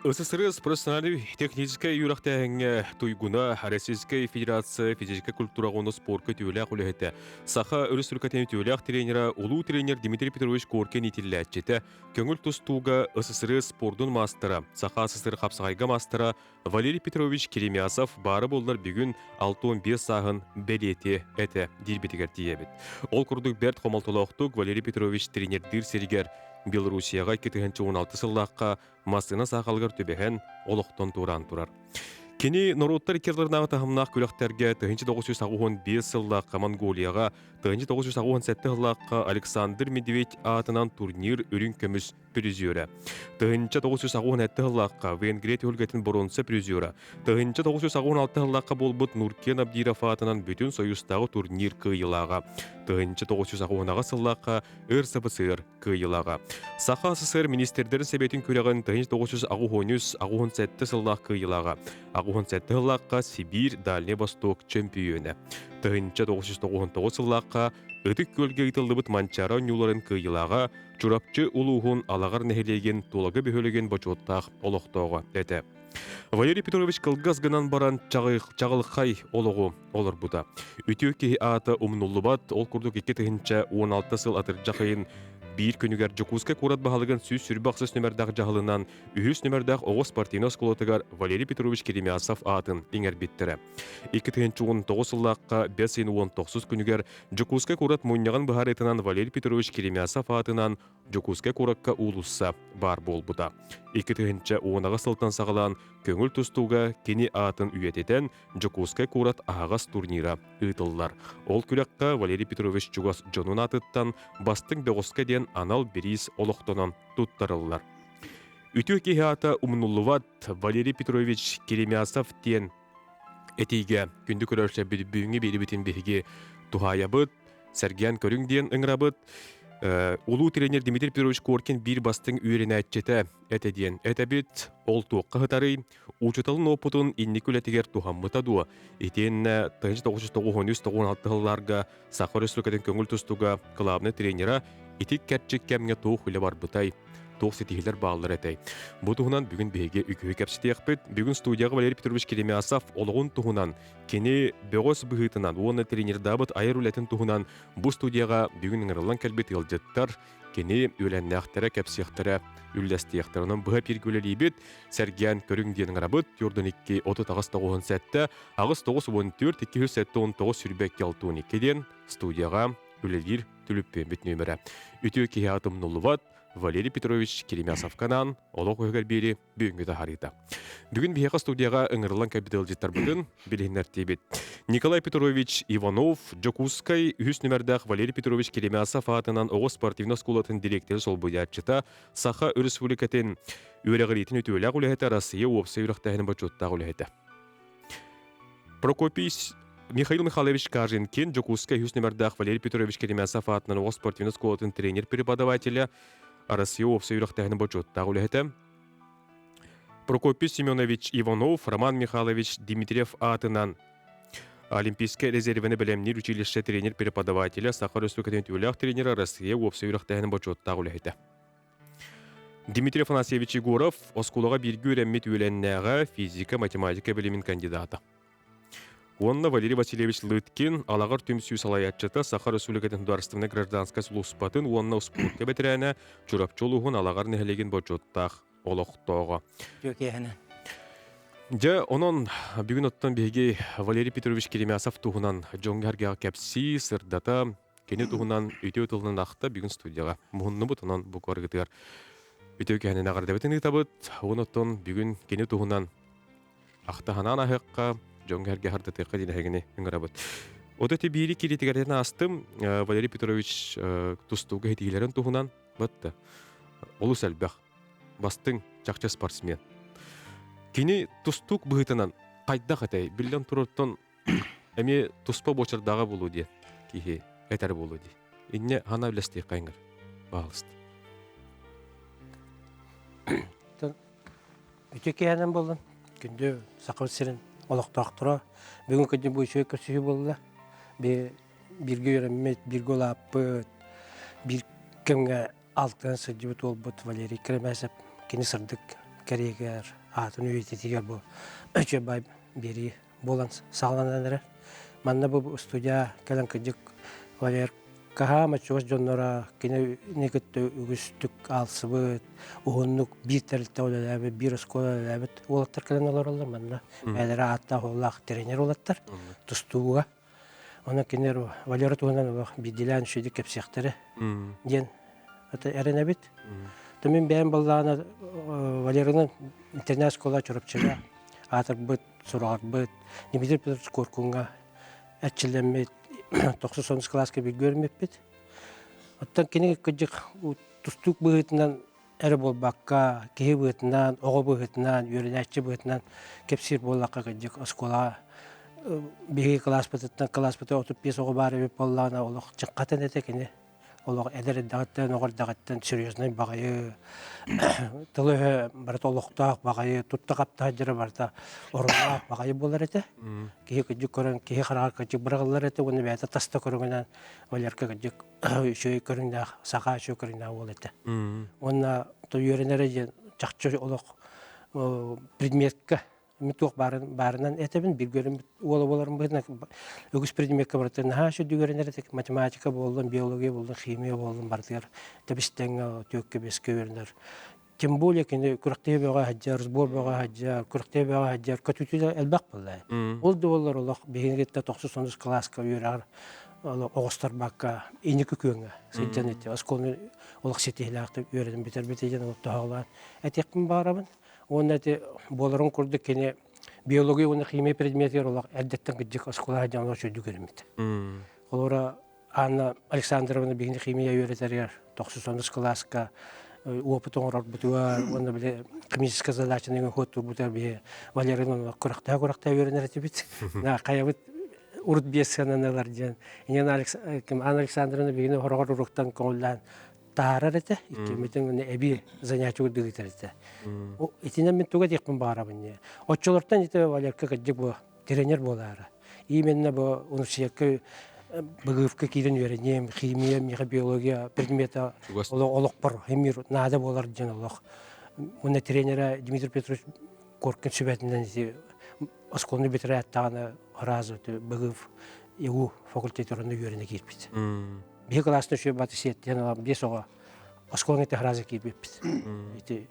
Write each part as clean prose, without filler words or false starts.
СССР профессиональнай техническэй үөрэхтээһиҥҥэ туйгуна, Российскай Федерация физическэй культураҕа уонна спорка үтүөлээх үлэһитэ, Саха Өрөспүүбүлүкэтин үтүөлээх тренера, улуу тренер Дмитрий Петрович Коркин иитиллээччитэ, көҥүл тустууга СССР спордун маастара, Саха СССР хапсаҕайга маастара Валерий Петрович Керемясов баара буоллар бүгүн 65 сааһын бэлиэтиэ этэ диирбитигэр тиийэбит. Ол курдук бэрт хомолтолоохтук Валерий Петрович тренердиир сиригэр Белоруссияҕа 2016 сыллаахха массыына саахалыгар түбэһэн олохтон туораан турар. Кини норуоттар иккилэринээҕи таһымнаах күрэхтэргэ 1985 сыллаахха Монголияҕа, 1987 сыллаахха Александр Медведь аатынан турнир үрүҥ көмүс призера. 1987 сыллаахха Венгрия түһүлгэтин боруонса призера. 1986 сыллаахха буолбут Нуркен Абдиров аатынан бүтүн Союзтааҕы турнир кыайыылааҕа. 1988 сыллаахха РСФСР кыайыылааҕа. Саха СССР министрдэрин сэбиэтин күрэҕин 1983-87 сыллаах кыайыылааҕа. 87 сыллаахха Сибиир Дальний Восток чөмпүйүөнэ. 1999 сыллаахха Ытык Күөлгэ ыытыллыбыт Манчаары оонньууларын кыайыылааҕа Чурапчы улууһун Алаҕар нэһилиэгин Тулагы бөһүөлэгин бочуоттаах олохтооҕо этэ. Валерий Петрович кылгас гынан баран чаҕылхай олоҕу олорбута. Үтүө киһи аата умнуллубат, ол курдук 2016 сыл атырдьах ыйын биир күнүгэр Дьокуускай куорат баһылыгын 128 нүмердээх дьаһалынан үһүс нүмердээх оҕо спортивнай оскуолатыгар Валерий Петрович Керемясов аатын иҥэрбиттэрэ. 2019 сыллаахха бэс ыйын 19 күнүгэр Дьокуускай куорат мунньаҕын быһаарыытынан Валерий Петрович Керемясов аатынан Дьокуускай куоракка уулусса баар буолбута. 2010 сылтан саҕалаан көҥүл тустууга кини аатын үйэтитэн Дьокуускай куорат аһаҕас турнира ыытыллар. Ол күрэххэ Валерий Петрович чугас дьонун аатыттан Бастыҥ бөҕөскө диэн анал бириис олохтонон туттарыллар. Үтүө киһи аата умнуллубат Валерий Петрович Керемясов диэн этиигэ күндү көрөөччүлэрбит бүгүҥҥү биэрибитин биһиги туһаайабыт, сэргээн көрүҥ диэн ыҥырабыт. Улуу тренер Дмитрий Петрович Коркин биир бастыҥ үөрэнээччитэ этэ диэн этэбит. Ол туохха сытарый? Учууталын уопутун инники үлэтигэр туһаммыта дуо? Итиэннэ 1993-96 сылларга Саха Өрөспүүбүлүкэтин көҥүл тустууга кылаабынай тренера ити кэрчик кэмҥэ туох үлэ барбытай? Туох ситиһиилэр бааллар этэй? Бу туһунан бүгүн биһиги үгүһү кэпсэтиэхпит. Бүгүн студияҕа Валерий Петрович Керемясов олоҕун туһунан, кини бөҕөс быһыытынан уонна тренердаабыт айар үлэтин туһунан бу студияҕа бүгүн ыҥырыллан кэлбит ыалдьыттар кини үөлэннээхтэрэ кэпсиэхтэрэ, үллэстиэхтэрэ. Онон быһа бииргэ үлэлиибит, сэргээн көрүҥ диэн ыҥырабыт. 42 38 97 8 94 279 22 62 диэн студияҕа үлэлиир түлүппүөммүт нүөмэрэ. Үтүө киһи аата умнуллубат Валерий Петрович Керемясовка анаан олох үһүгэр биэри бүгүҥҥү таһаарыыта. Бүгүн биһиэхэ студияҕа ыҥырыллан кэлбит ыалдьыттарбытын билиһиннэртиибит. Николай Петрович Иванов, Дьокуускай үһүс нүмердээх Валерий Петрович Керемясов аатынан оҕо спортивнай оскуолатын дириэктэрэ солбуйааччыта, Саха Өрөспүүбүлүкэтин үөрэҕириитин үтүөлээх үлэһитэ, Россия уопсай үөрэхтээһинин бочуоттаах үлэһитэ. Прокопий Михаил Михайлович Каженкин, Дьокуускай үһүс нүмердээх Валерий Петрович Керемясов аатынан оҕо спортивнай оскуолатын тренер-преподавателэ, Россия уопсай үөрэхтээһинин бочуоттаах үлэһитэ. Прокопий Семенович Иванов, Роман Михайлович Дмитриев аатынан Олимпийскай резервэни бэлэмниир училище тренер-преподавателэ, Саха Өрөспүүбүлүкэтин үтүөлээх тренера, Россия уопсай үөрэхтээһинин бочуоттаах үлэһитэ. Дмитрий Афанасьевич Егоров оскуолаҕа бииргэ үөрэммит үөлэннээҕэ, физика, математика билимин кандидата. Уонна Валерий Васильевич Лыткин Алаҕар түмсүү салайааччыта, Саха Республикатын судаарыстыбаннай гражданскай сулууспатын уонна успуорка бэтэрээнэ, Чурапчы улууһун Алаҕар нэһилиэгин бочуоттаах олохтооҕо. Үтүө Дьэ, онон бүгүн оттон биһиги Валерий Петрович Керемясов туһунан дьоҥҥо-сэргэҕэ кэпсии, сырдата, Кини туһунан үтүө тылынан ахта бүгүн студияҕа муһуннубут, онон бу куоргытыгар үтүө киһини эҕэрдэбитин ыытабыт. Онон бүгүн кини туһунан ахта санаан аһыахха, дьоҥҥо-сэргэ хардатыахха диэн эһигини ыҥырабыт. От эти биири кииритигэртэн аастым Валерий Петрович тустууга ситиһиилэрин туһунан батта олус элбэх бастыҥ чахчы спортсмен. Кини тустуук быһыытынан хайдах этэй? Биллэн турартан Эмиэ туспа буочардааҕа буолуо диэн киһи этэр буолуо дии. Инньэ хана үлэстиэххэ иҥэр. Баҕалыст. Үтүө киэһэнэн буоллун. Күндү Саха сирин олохтоохторо. Бүгүн күндү бу үчүгэй көрсүһүү буолла. Бииргэ үөрэммит, бииргэ улааппыт, биир кэмҥэ алтыһан сылдьыбыт уолбут Валерий Кремесов кини сырдык. кэриэгэр, аатын үйэтитигэр бу үчүгэй биэрии буолан саҕаланан эрэр. Манна бу студия кэлэн кырдьык Валер Каһаама чугас дьонноро кинини кытта үгүстүк аалсыбыт, уһуннук биир тэрилтэ үлэлээбит, биир оскуола үлэлээбит уолаттар кэлэн олороллор. Манна бэйэлэрэ ааттаах-уоллаах тренер уолаттар тустууга. Онон кинилэр Валера туһунан олох биирдиилээн үчүгэйдик кэпсиэхтэрэ диэн эрэнэбит. То мин бэйэм баллаана Валерынан интернат школа Чурапчыга аатырбыт, сураҕырбыт Дмитрий Петрович Куоркуҥҥа эрчиллэммит 90 кылааска бииргэ үөрэммиппит. Оттон кини кырдьык тустуук быһыытынан эрэ буолбакка, киһи быһыытынан, оҕо быһыытынан, үөрэнээччи быһыытынан кэпсиир буоллахха кырдьык оскуолаҕа биһиги кылааспытыттан кылааспытыгар 35 оҕо баар эбит буоллаҕына олох чыҥхатын этэ кини. Олох эдэр эрдэҕиттэн, оҕо эрдэҕиттэн серьезнай баҕайы, тыл-өһө барыта олохтоох баҕайы, тутта-хапта сылдьара барыта оруннаах баҕайы буолар этэ. Киһи кырдьык көрөн, киһи хараҕар кырдьык быраҕыллар этэ уонна бэйэтэ таста көрүҥүнэн Валерка кырдьык үчүгэй көрүҥнээх, саха үчүгэй көрүҥнээх уол этэ. Уонна то үөрэнэрэ диэн чахчы олох предметкэ Мин туох баарын баарынан этэбин, бииргэ үөрэммит уола буоларым быһыытынан үгүс предмеккэ барыта наһаа үчүгэй үөрэнэр этик. Математика буоллун, биология буоллун, химия буоллун барытыгар тэбис-тэҥҥэ түөккэ-биэскэ үөрэнэр. Тем более кини күрэхтэһии бөҕө сылдьар, сбор бөҕө сылдьар, күрэхтэһии бөҕө сылдьар, көтүтүү элбэх буолла. Ол да буоллар олох биһиги кытта тохсус онус кылааска үөрэҕэр оҕустарбакка инники күөҥҥэ сылдьан ити оскуоланы олох ситиһиилээхтик үөрэнэн бүтэрбит диэн олох тоһоҕолоон этиэхпин баҕарабын. Уонна ити буоларын курдук кини биология уонна химия предметигэр олох эрдэттэн кырдьык оскуола сылдьан олох үчүгэйдик үөрэммит. Холобура, Анна Александровна биһиги химия үөрэтэригэр тохсус онус кылааска опыт оҥорорбутугар уонна били химическая задачаны хуоттуурбутугар биһи Валерина күрэхтэһэ-күрэхтэһэ үөрэнэр этибит. Хайабыт урут биэс сыананы ылар диэн. Инна Анна Александровна биһигини хороҕор уруктан көҥүллээн таһаарар этэ, иккиммитин уонна эбии занятие курдук ыытар этэ. Итинэн мин туга диэхпин баҕарабын диye. Оччолортон ити Валерка кырдьык бу тренер буолаара. Именно бу университетка БГФка киирэн үөрэниэм, химия, микробиология предмета олохпор химир наада буолар диэн олох. Уонна тренера Дмитрий Петрович Коркин сүбэтинэн ити оскуоланы бүтэрээт даҕаны сразу БГФ ИУ факультетын үөрэнэ киирбит. Биһи кылаастан үчүгэй баты сиэттиһэн ылан биэс оҕо оскуолаҥа ити сразу киирбиппит. Ити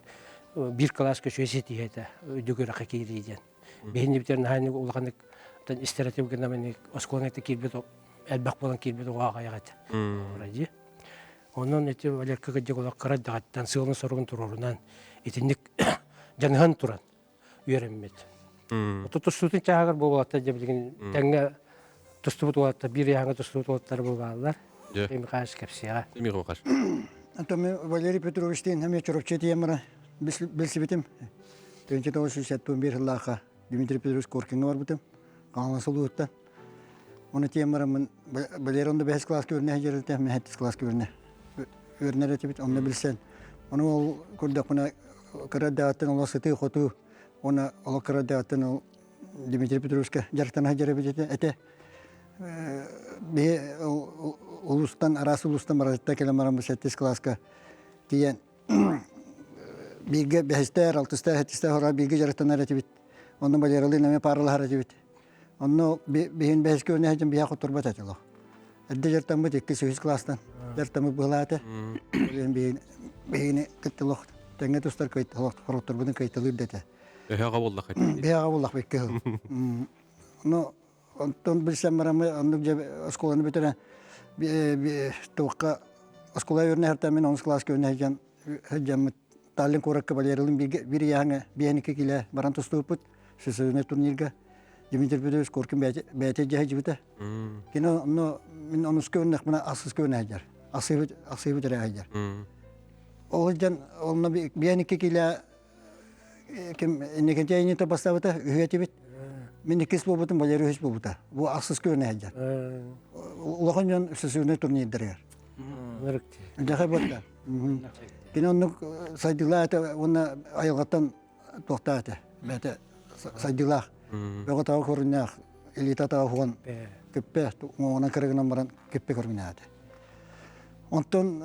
биир кылааска үчүгэй ситиһэ этэ үрдүк үөрэххэ киирии диэн. Биһини бүтэр наһаа улаханнык истэр гына оскуолаҥа ити киирбит элбэх буолан киирбит оҕо аҕыйах этэ. Дии. Онон ити Валерка кырдьык олох кыра эрдэҕиттэн сыалын-соругун туруорунан итинник дьаныһан туран үөрэммит. Тустуутун чааһыгар бу уолаттар дьэ билигин тэҥҥэ тустубут уолаттар биир ыйааҥҥа тустубут уолаттар бу бааллар. Михайлович кэпсиэҕэ. Михайлович. Антон Валерий Петровичтыын эмиэ Чурапчы тиэмэра билсибитим. 1961 сыллаахха Дмитрий Петрович Коркиҥҥа барбытым. Хаҥалас улууһуттан. Оны тиэмэраммын Валерий онно бэһис кылааска үөрэнэ сылдьар мен сэттис кылааска үөрэнэ үөрэнэр этибит онно билсэн. Ону ол көрдөхпүнэ кыра эрдэҕиттэн олох сытыы-хотуу уонна олох кыра эрдэҕиттэн ол Дмитрий Петровичка дьарыктана сылдьар эбит этэ. Биһи улуустан араас улуустан барытта кэлэн баран бу сэттис кылааска тиийэн бииргэ бэһистээх, алтыстаах, сэттистээх ороо бииргэ дьарыктанар этибит. Онно Валералыын эмиэ пааралаһар этибит. Онно биһин бэһискэ өрнө сылдьан биһиэхэ хотторбот этэ олох. Эрдэ дьарыктаммыт иккис үһүс кылаастан дьарыктаммыт быһылаата. Билигин биһигини кытта олох тэҥҥэ тустар хоротторбутун кыайталыыр да этэ. Өһөҕө буоллах этэ. Биһиэҕэ буоллах икки сыл. Ну, онтон билсэн бараммы оннук дьэ оскуоланы бүтэрэн туохха оскуола үөрэнэ мен онус кылааска үөрэнэ сылдьан сылдьаммыт Таллин куоракка Валерилын биир ыйааһыҥа биэһин килэ баран тустубуппут всесоюзный турнирга Дмитрий Петрович Коркин бэйэтэ дьэһэ Кини онно мин онуска өрнөхпүнэ ахсыска өрнө сылдьар. Ахсыыбыт эрэ сылдьар. Ол дьон онно биэн икки килэ ким Иннокентий Иннита бастаабыта үһү этибит. Мин иккис буолбутум, Валерий үһүс буолбута. Бу ахсыска өрнө сылдьар. Улахан дьон всесоюзный турнирдарыгар. Дьахай буолта. Кини оннук сайдыылаах этэ уонна айылҕаттан туохтаах этэ. Бэйэтэ сайдыылаах. Бөҕө таҕа көрүннээх, илиитэ атаҕа уһуган киппэ уҥуоҕунан кырыгынан баран киппэ көрүҥнээх этэ. Онтон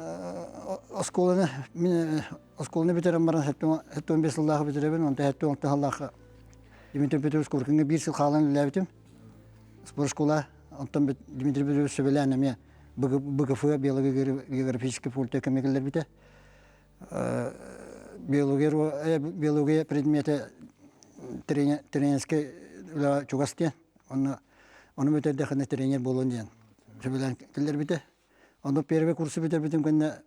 оскуоланы мин оскуоланы бүтэрэн баран 75 сыллаах бүтэрэбин, онтон 76 сыллаах Дмитрий Петрович Куркиҥҥа биир сыл хаалан үлэлээбитим. Спортшкола, онтон Дмитрий Петрович сөбүлээн эмиэ БГФ биология-географический факультет кэмэ киллэрбитэ. Биология, биология предметэ тренерскэй үлэҕэ чугас диэн. Онно ону бүтэрдэххинэ тренер буолуон диэн сөбүлээн киллэрбитэ. Ону первый курсу бүтэрбитим кэннэ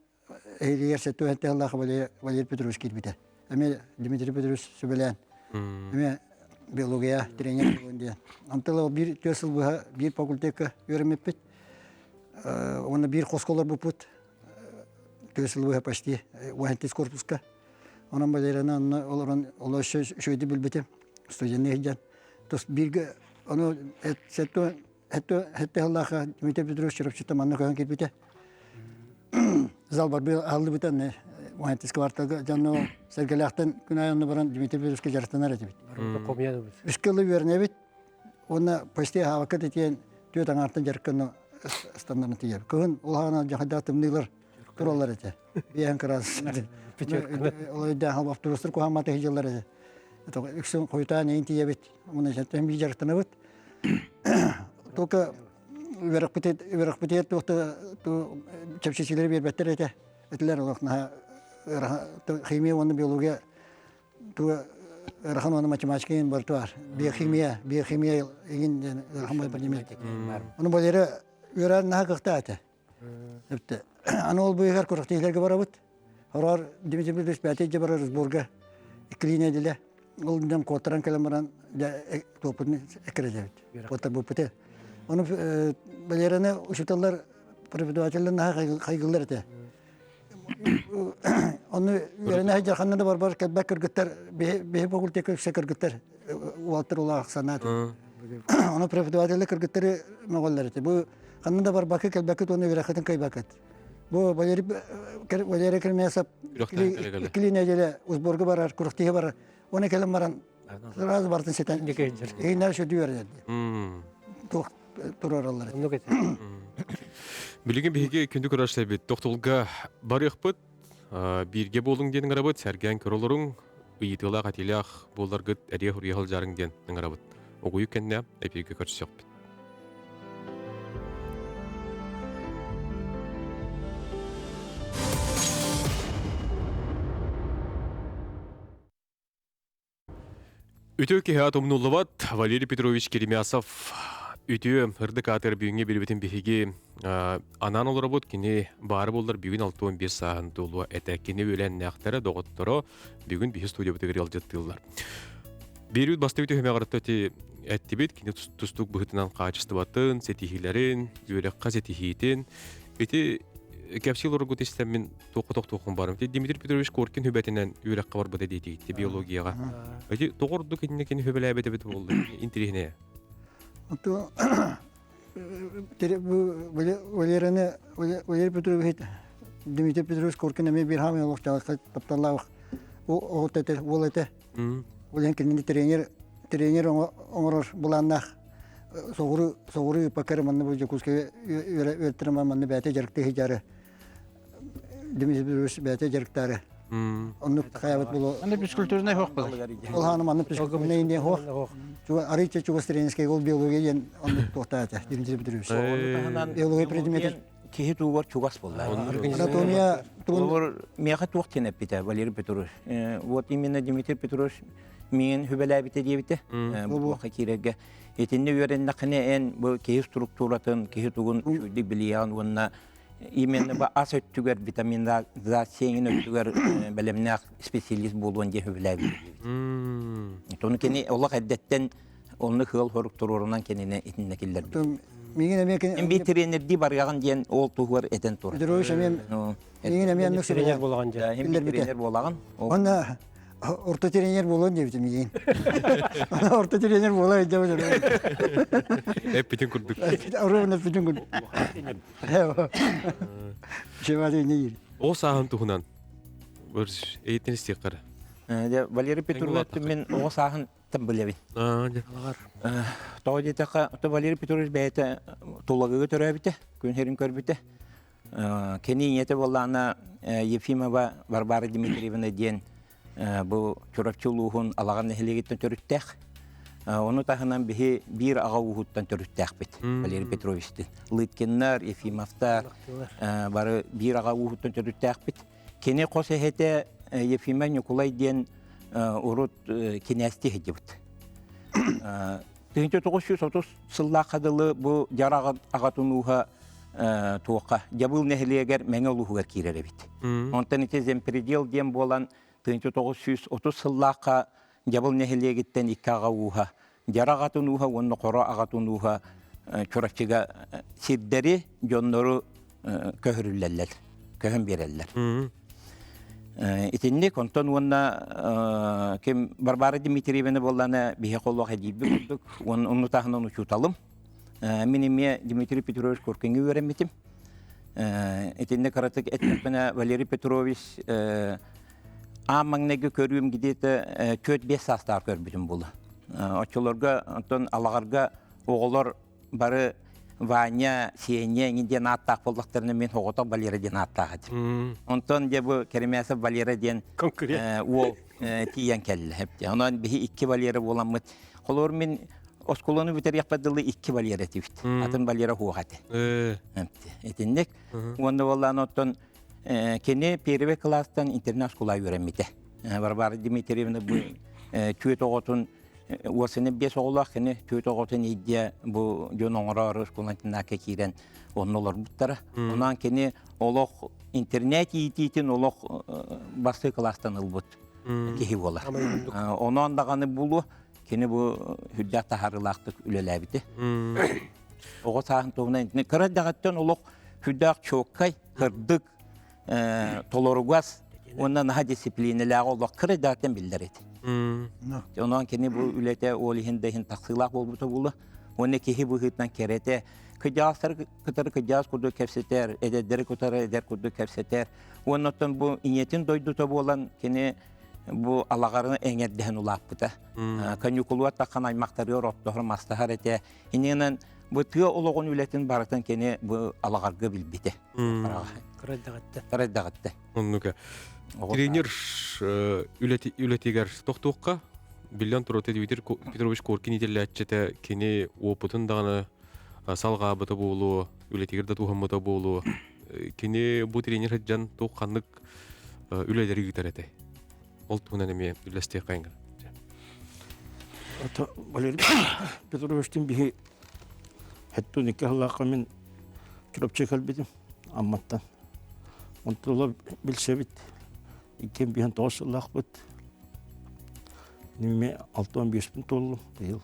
эһиилигэр сэттэ сыллаах Валерий Петрович киирбитэ. Эмиэ Дмитрий Петрович сөбүлээн эмиэ биология тренер буолуон диэн. Онтон биир түөрт сыл быһа биир факультекка үөрэммиппит. Уонна биир хоско олорбуппут. Түөрт сыл быһа почти уһантис корпуска. Онон Валерияны онно олорон оло үчүгэйдик билбитим. Студенныы сылдьан. Тус бииргэ ону сэттэ Сэттэ сыллаахха Дмитрий Петрович Чурапчыта манна көһөн киирбитэ. Зал барбы аһыллыбыта уһантис кварталга дьонно сэргэлээхтэн күн аайы онно баран Дмитрий Петровичка дьарыктанар этибит. Үскэ ылы үөрэнэбит уонна почти аһаабакка тиийэн түөрт аҥаартан дьарыкканна стандарны тиийэр. Кыһын улахан дьахайдаах тымныылар тураллар этэ. Биэһэн кыраас. Ол өйдөөх автобустар куһааммата сылдьаллар этэ. Үксүн хойутаан эйин тиийэбит. Уонна сәттэн бии дьарыктанабыт. Только үөрэхпитигэр туох да чэпчэтиилэри биэрбэттэр этэ. Этилэр олох наһаа химия уонна биология туга ыарахан уонна математика иһин барыта бар. Биохимия, биохимия иһин диэн ыарахан предмет. Ону Валера үөрэр наһаа кыахтаах этэ. Эптэ. Аны ол быыһыгар күрэхтэһиилэргэ барабыт. Хороор Дмитрий Петрович бэйэтэ илдьэ барар сборга иккилии нэдиэлэ. Ол дьон куоттаран кэлэн баран дьэ туоппутун эккирэтэбит. Куоттарбыппыт. Ону Валераны учууталлар преподавателлэр наһаа хайгыллар этэ. Ону үөрэнэ сылдьар ханна да барбар кэлбэт кыргыттар биһи факультекка үксэ кыргыттар уолаттар улаах санаат. Ону преподавателлэр кыргыттары мөҕөллөр этэ. Бу ханна да барбакка кэлбэккит уонна үөрэххитин кыайбаккыт. Бу Валерий Валерий Кермесов иккилии нэдиэлэ сборга барар, күрэхтэһиигэ барар. Уонна кэлэн баран сразу бартын ситэн иһиннэр сүрдүү үөрэнэр. Туох турараллар. Оннук этэ. Билигин биһиги күндү көрөөччүлэрбит тохтолго барыахпыт. Бииргэ буолуҥ диэн ыҥырабыт, сэргээн көрө олоруҥ, ыйытыылаах этиилээх буоларгыт эриэ хуруйа сылдьарыҥ диэн ыҥырабыт. Угуйук кэннэ эпииргэ көрсүөхпүт. Үтүө киһи аат умнуллубат Валерий Петрович Керемясов үтүө ырдык аатыгар бүгүҥҥү биэрбитин биһиги анаан олоробут. Кини баары буоллар бүгүн 65 сааһын туолуо этэ. Кини үөлээннээхтэрэ, доҕотторо бүгүн биһи студиябытыгар ыалдьыттыыллар. Биэрүүт бастакы түһүмэҕэр эттибит, кини тустуук быһыытынан хаачыстыбатын, ситиһиилэрин, үөрэххэ ситиһиитин. Ити кэпсиил уруккут истэммин туохха тохтуоххун барым. Дмитрий Петрович Коркин хүбэтинэн үөрэххэ барбыта диэтигитти биологияҕа. Ити тоҕо ордук инники кини хүбэлээбит эбит буолла интириэһинэйэ. Ото Валераны Валерий Петрович Дмитрий Петрович Коркин эмиэ биир хаамый олохтоох тапталлаах уол этэ уол этэ. Ол иһин кинини тренер тренер оҥорор былааннаах соҕуруу соҕуруу ыыппакка манна бу Дьокуускайга үөрэттэрэн манна бэйэтэ дьарыктыы сылдьаары Дмитрий Петрович бэйэтэ дьарыктаары. Оннук хайабыт булу. Аны физкультурнай хоох был. Ол хааны манны физкультурнай инде хоох. Арыйча чугас тренерскэй ол биология диэн оннук туохтаата Дмитрий Петрович. Биология предмети киһи туугар чугас буолла. Анатомия тугун миэхэ туох диэн эппитэ Валерий Петрович. Вот именно Дмитрий Петрович миин хүбэлээбитэ диэбитэ. Бу киирэргэ. Итиннэ үөрэннэххинэ эн бу киһи структуратын, киһи тугун үчүгдүк билиэҕин уонна именно бу ас өттүгэр витаминизация өттүгэр бэлэмнээх специалист буолуон диэн хүбэлээбитэ диэбит. Ону кини олох эрдэттэн онну кыал хорук туруорунан кинини итиннэ киллэрбит. Миигин эмиэ кини Эн биир тренердии барыаҕын диэн ол туһугар этэн турар. Петрович эмиэ миигин эмиэ оннук тренер буолаҕын диэн. Эн биир тренер буолаҕын. Онно орто тренер буолуон диэбитим миигин. Орто тренер буола илдьэ Эппитин курдук. Ровно эппитин курдук. Ол сааһын туһунан эйиттэн истиэххэ эрэ. Валерий Петрович мин оҕо сааһын билэбин. Тоҕо диэтэххэ, Валерий Петрович бэйэтэ Тулагыга төрөөбүтэ, күн сирин көрбүтэ. Кини ийэтэ буоллаҕына Ефимова Варвара Дмитриевна диэн бу Чурапчы улууһун Алаҕан нэһилиэгиттэн төрүттээх. Ону таһынан биһи биир аҕа ууһуттан төрүттээхпит Валерий Петровичтын. Лыткиннар, Ефимовтар бары биир аҕа ууһуттан төрүттээхпит. Кини хос эһэтэ Ефима Ньукулай диэн урут кинээсти сылдьыбыт. 1930 сыллаахха дылы бу дьар аҕатын ууһа туохха Дьабыл нэһилиэгэр Мэҥэ улууһугар киирэр эбит. Онтон ити земпредел диэн буолан 1930 сыллаахха Дьабыл нэһилиэгиттэн икки аҕа ууһа Дьар аҕатын ууһа уонна Хоро аҕатын ууһа Чурапчыга сирдэри, дьоннору көһөрүллэллэр, көһөн биэрэллэр. Итинник онтон уонна ким Варвара Дмитриевна буоллаана биһи холуох эдиирбит курдук, онну таһынан учууталым. Мин эмиэ Дмитрий Петрович Куркиҥҥа үөрэммитим. Итинник кыратык эттэхпинэ Валерий Петрович аан маҥнайгы көрүүм где-то 4-5 саастаах көрбүтүм буолла. Оччолорго онтон Алаҕарга оҕолор бары Ваня, Сеня эҥин диэн ааттаах буоллахтарына мин оҕото Валера диэн ааттаах этим. Онтон дьэ бу Керемясов Валера диэн уол тиийэн кэллэ. Онон биһи икки Валера буоламмыт. Холобур мин оскуоланы бүтэриэхпэр дылы икки Валера этибит. Атын Валера суох этэ. Итинник. Уонна буоллаан оттон кини первый класстан интернат школа үөрэммитэ. Варвара Дмитриевна бу түөрт оҕотун уосаны биэс оҕолоох кини түөрт оҕотун ииддиэ бу дьон оҥороору школа интернакка киирэн онно олорбуттара. Онон кини олох интернет иитиитин олох бастыы кылаастан ылбыт киһи буолар. Онон даҕаны булу кини бу үрдээх таһаарыылаахтык үлэлээбитэ. Оҕо сааһын туһунан кыра эрдэҕиттэн олох сүрдээх чуоккай, кырдык, толоругас уонна наһаа дисциплинэлээх олох кыра эрдэҕиттэн биллэр этэ. Онон кини бу үлэтэ ол иһин да иһин тахсыылаах буолбута буолуо. Уонна киһи быһыытынан кэрэтэ, кырдьаҕастары кытары кырдьаҕас курдук кэпсэтэр, эдэрдэри кытары эдэр курдук кэпсэтэр. Уонна оттон бу ийэтин дойдута буолан кини бу алаҕарын эҥэрдэһэн улааппыта. Каникулугар таххан аймахтарыгар оттоһор, мастаһар этэ. Иннинэн бу тыа олоҕун үлэтин барытын кини бу алаҕарга билбитэ. Кырайдаҕытта. Кырайдаҕытта. Оннука. Тренер үлэтигэр тохтуохха биллэн турар Дмитрий Петрович Коркин итиллээччитэ кини опытын даҕаны салҕаабыта буолуо, үлэтигэр да туһаммыта буолуо. Кини бу тренер сылдьан туох ханнык үлэлэри ыытар этэ. Ол туһунан эмиэ үллэстиэххэ Ото Валерий Петровичтин биһи хеттун икки сыллаахха мин Чурапчы кэлбитим Амматтан. Онтон билсэбит иккиэн биһэн тоҕус сыллаахпыт. Ниме 65-пин туоллум быйыл.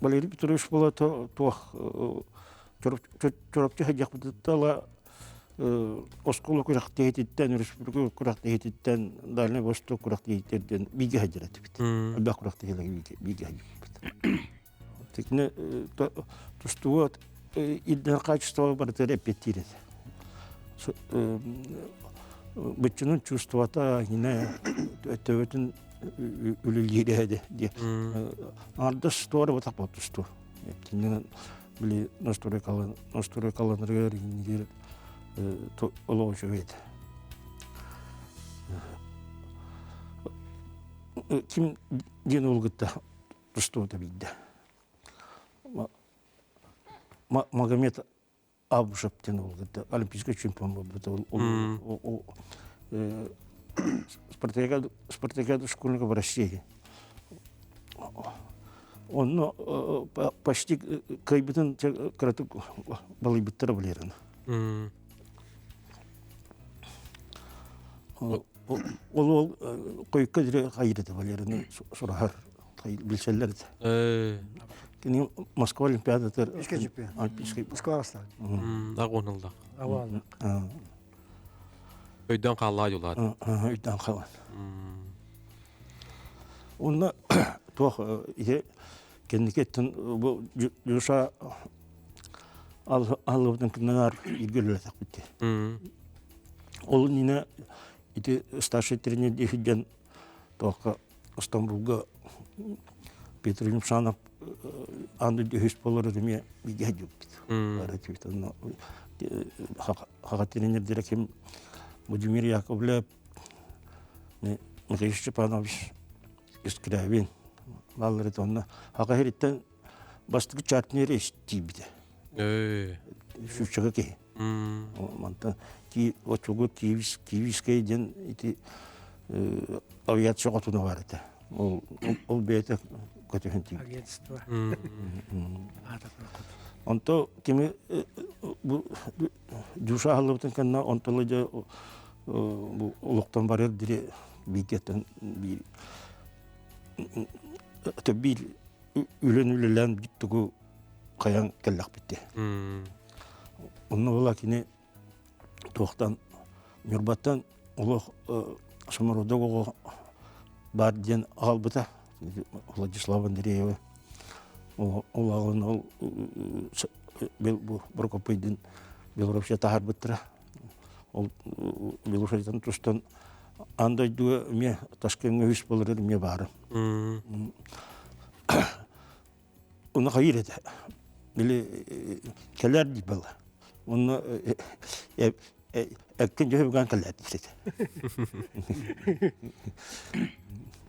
Валерий Петрович буола туох Чурапчы сылдьахпытыттан оскуола күрэхтэһиититтэн, республика күрэхтэһиититтэн, Дальнай Восток күрэхтэһиититтэн бииргэ сылдьар этибит. Элбэх күрэхтэһиилэргэ бииргэ сылдьыбыппыт. Кини тустууга ирдэнэр качество барытыгар эппиэттиир этэ. Быччынын чувствовата, кине төбөтүн үлэлиирэ диye. Ардас туора батах тустуу. Кининэн били настройкаланырыгар иннигэр олох үчүгэй этэ. Ким диэн уолгутта тустубута биирдэ. Магомед Абушев диэн уолгутта олимпийскай чемпион буолбута. Спартакиада школьников России. Онно почти кыайбытын кыратык балыйбыттара билэрин. Ол ол койка дире хайырды Валерины сураһар билсэллэр этэ. Кини Москва Олимпиадатыгар Олимпийский Москва бастаан. Агонылда. Өйдөн хааллаа дьулаат. Өйдөн хаалан. Онно туох ити кэнники өттүн бу Дюша аллыбытын кыннаар илгөлөлөтөхпүт. Ол иннинэ ити старший тренер диэхидден туохха Стамбулга Петр Юмшанов аны үһүс болор эмиэ бигэ дьуппут. Бары түбүт онно хаха тренердere ким Владимир Яковлев, Михаил Степанович Искрявин баллары онно хаха хириттен бастакы чартнер истиибите. Сүүччэгэ киһи. Мантан очугу Киевскэй диэн ити авиация хотуна бар этэ. Ол ол бэйэтэ көтүһүн тиийбит. Агентство. Онто кими бу душа аһыллыбытын кэннэ онтон дьэ бу олохтон барар дири бииргэттэн биир биир үлэн үлэлээн тугу хайан кэллэхпит Онно була кини туохтан Ньурбаттан олох самородок оҕо баар диэн аҕалбыта Владислав Андреева ол аҕалан ол бу Прокопийдин Белоруссия таһаарбыттара ол Белоруссияттан тустан аан дойдуга эмиэ Ташкеҥҥа үс буолар эмиэ баара Онно хайыр этэ. Били кэлэр дии была. Онно эккин дьөһүгэн кэлэр диир этэ.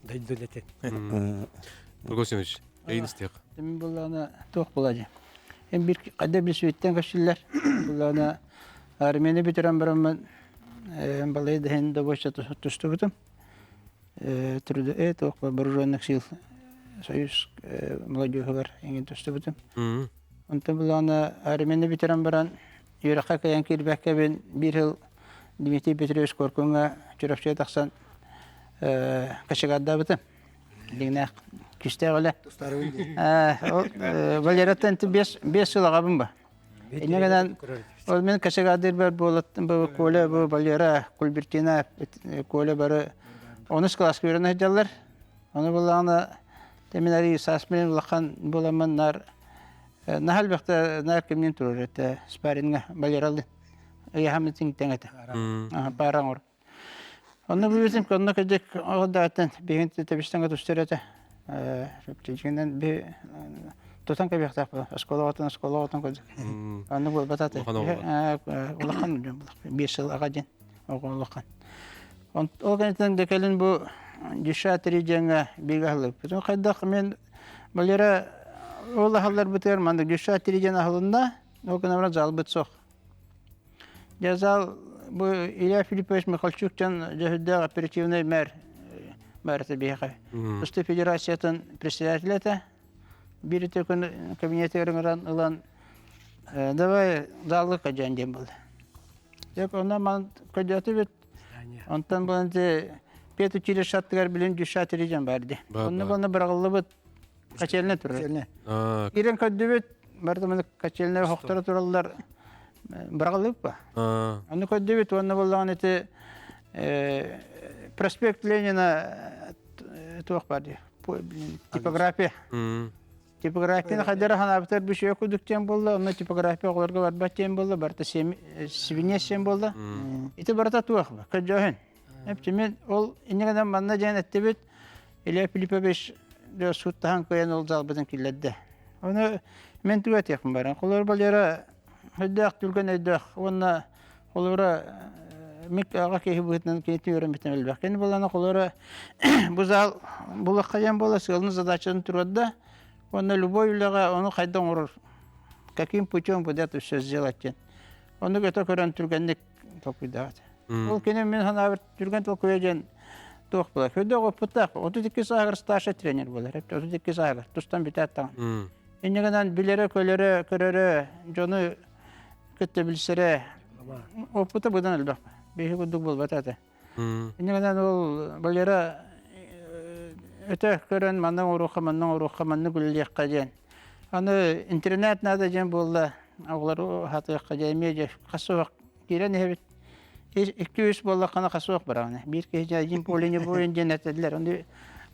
Дойду этэ. Прокосинович, эйин истиэх. Мин буллаана туох була дии. Эм бир кайда бир сүөттен көстүллэр. Буллаана армияны бүтэрэн бараммын балай да добоча тустубутум. Трудо туох вооруженных сил Союз молодежугар эҥин тустубутум. Онтон булаана армияны бүтэрэн баран үөрэххэ кыайан киирбэккэбин биир сыл Дмитрий Петрович Коркуҥҥа Чурапчыга тахсан кочегардаабытым. Дигнээх күүстээх үлэ. Валераттан 5 сыл аҕабын ба. Инньэ гынан ол мин кочегардыырбар буолаттым бу Коля бу Валера Кульбертина Коля бары онус кылааска үөрэнэ сылдьаллар. Ону буллаҕына мин арый саас мен улахан буоламмын нар наһаа элбэхтэ наар кимниин турар этэ спарринга Валералыын ыйаһаммын тэҥ этэ. Пара оҥор. Онно бүүтүм онно кырдьык оҕо биһин тэбистэн тустар этэ. Дьиҥинэн би тутан кэбиэхтээх буолар. Оскуолаҕытын оскуолаҕытын кырдьык. Онно буолбата этэ. Улахан дьон булах. 5 сыл аҕа диэн оҕо улахан. Ол кэнниттэн да кэлин бу Дюша три диэҥҥэ бииргэ аһыллыбыппыт. Хайдах мен Валера ол аһылларбытыгар маннык Дюша три диэн аһылынна. Ол гынан баран залбыт суох. Дьэ зал бу Илья Филиппович Михальчук диэн дьөһүрдээх оперативнай мэр мэр биһиэхэ. Тустуу федерациятын председателэ этэ. Биир үтүө күн кабинетигэр ыҥыран ылан давай залга кадьан диэн буолла. Дьэ онно ман көдьөөтүбүт. Онтон булан педучилище аттыгар билин дюшатери диэн бар дии. Онно буолна быраҕыллыбыт Качельня турар. Киирэн көрдүбүт, барыта качельня хохторо тураллар. Быраҕыллыбыт ба. Аны көрдүбүт уонна буоллаҕына ити проспект Ленина туох бар дии типография. Типографияны хайдара ханаабытар бүшүө кудук диэн буолла, онно типография оҕолорго барбат диэн буолла, барыта сибиньиэс диэн буолла. Ити барыта туох ба, көрдөөһүн. Эптимин ол иннигинэн манна диэн эттибит, Илья Филиппович сууттаһан кыайан ол залбытын киллэрдэ. Ону мен тугу этиэхпин баран. Холобур Валера өйдөөх түргэн өйдөөх уонна холобура мик аҕа киһи быһыытынан кинитин үөрэммитин элбэх. Кини буолана холобура бу зал булахха диэн буола сыалын задачатын туруорда уонна любой үлэҕэ ону хайда оҥорор каким путем будет это все сделать диэн. Ону өтө көрөн түргэнник толкуйдаабат. Ол кини мин санаабар түргэн толкуйа диэн туох буолар. Көрдөөх оппуттаах 32 сааһыгар старший тренер буолар. 32 сааһыгар тустан бүтээт даҕаны. Инньэ гынан билэрэ, көлөрө, көрөрө, дьону кытта билсэрэ оппута быдан элбэх. Биһи курдук буолбата этэ. Инньэ гынан ол Валера өтө көрөн манна оҥоруохха, манна оҥоруохха, маннык үлэлиэххэ диэн. Аны интернет надо диэн буолла. Оҕолору аһатыахха дьэ эмиэ дьэ хас суох киирэн иһэбит. Икки-үс буоллаххына хас суох бараҕын. Биир киһи дьэ один поле не воин диэн этэллэр. Ону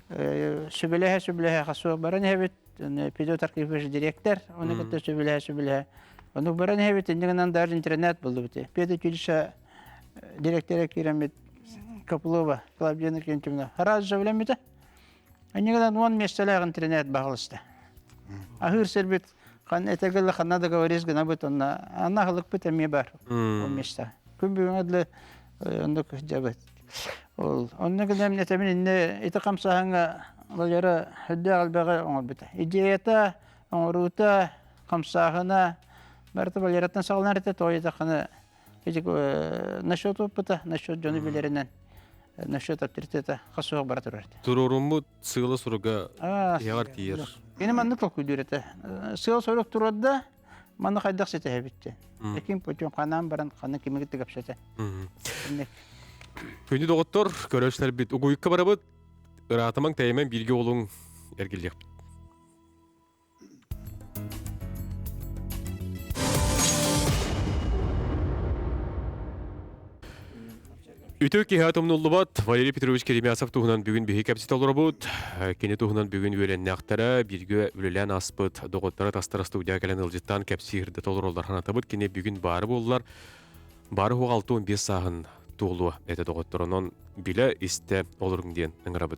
сүбэлэһэ-сүбэлэһэ хас суох баран иһэбит. Педот Архипович директор, ону кытта сүбэлэһэ-сүбэлэһэ. Ону баран иһэбит, инньэ гынан даже интернет буллубут. Педучилище директора киирэммит Копылова Клавдия Иннокентьевна. Сразу же билэммитэ. Иннигинэн 10 миэстэлээх интернет баҕалыста. Аһыыр сирбит хан этэгэл ханна договорись гынабыт онно анна аһылыкпыт эмиэ бар 10 миэстэ. Күн бүгүҥҥэ дылы оннук дьабыт. Ол онно гынан этэмин инне ити хамсааһыҥҥа Валера үрдээх элбэҕи оҥорбута. Идеята, оҥоруута, хамсааһына барыта Валераттан саҕаланар этэ, тоҕо диэтэххинэ ити насчет опыта, насчет дьону билэринэн, насчет авторитета хас суох бара турар этэ. Туруоруммут сыала-соруга тиһэҕэр тиийэр. Кини маннык толкуйдуур этэ. Сыал-сорук турарда, манна хайдах ситиһэбит диэн. Таким путем ханаан баран ханна кими кытта кэпсэтэ. Күндү доҕоттор, көрөөччүлэрбит, угуйукка барабыт, ыраатамаҥ тэйимэн бииргэ олуҥ эргиллиэхпит. Үтүө киһи тумнуллубат Валерий Петрович Керемясов туһунан бүгүн биһи кэпсэтэ олоробут. Кини туһунан бүгүн үөрэннэхтэрэ, бииргэ үлэлээн ааспыт доҕотторо тастара студия кэлэн ыалдьыттаан кэпсиирдэ толороллор санатабыт. Кини бүгүн баары буоллар, баары хуох 65 сааһын туолуо этэ доҕотторунан билэ истэ олоруҥ диэн ыҥырабыт.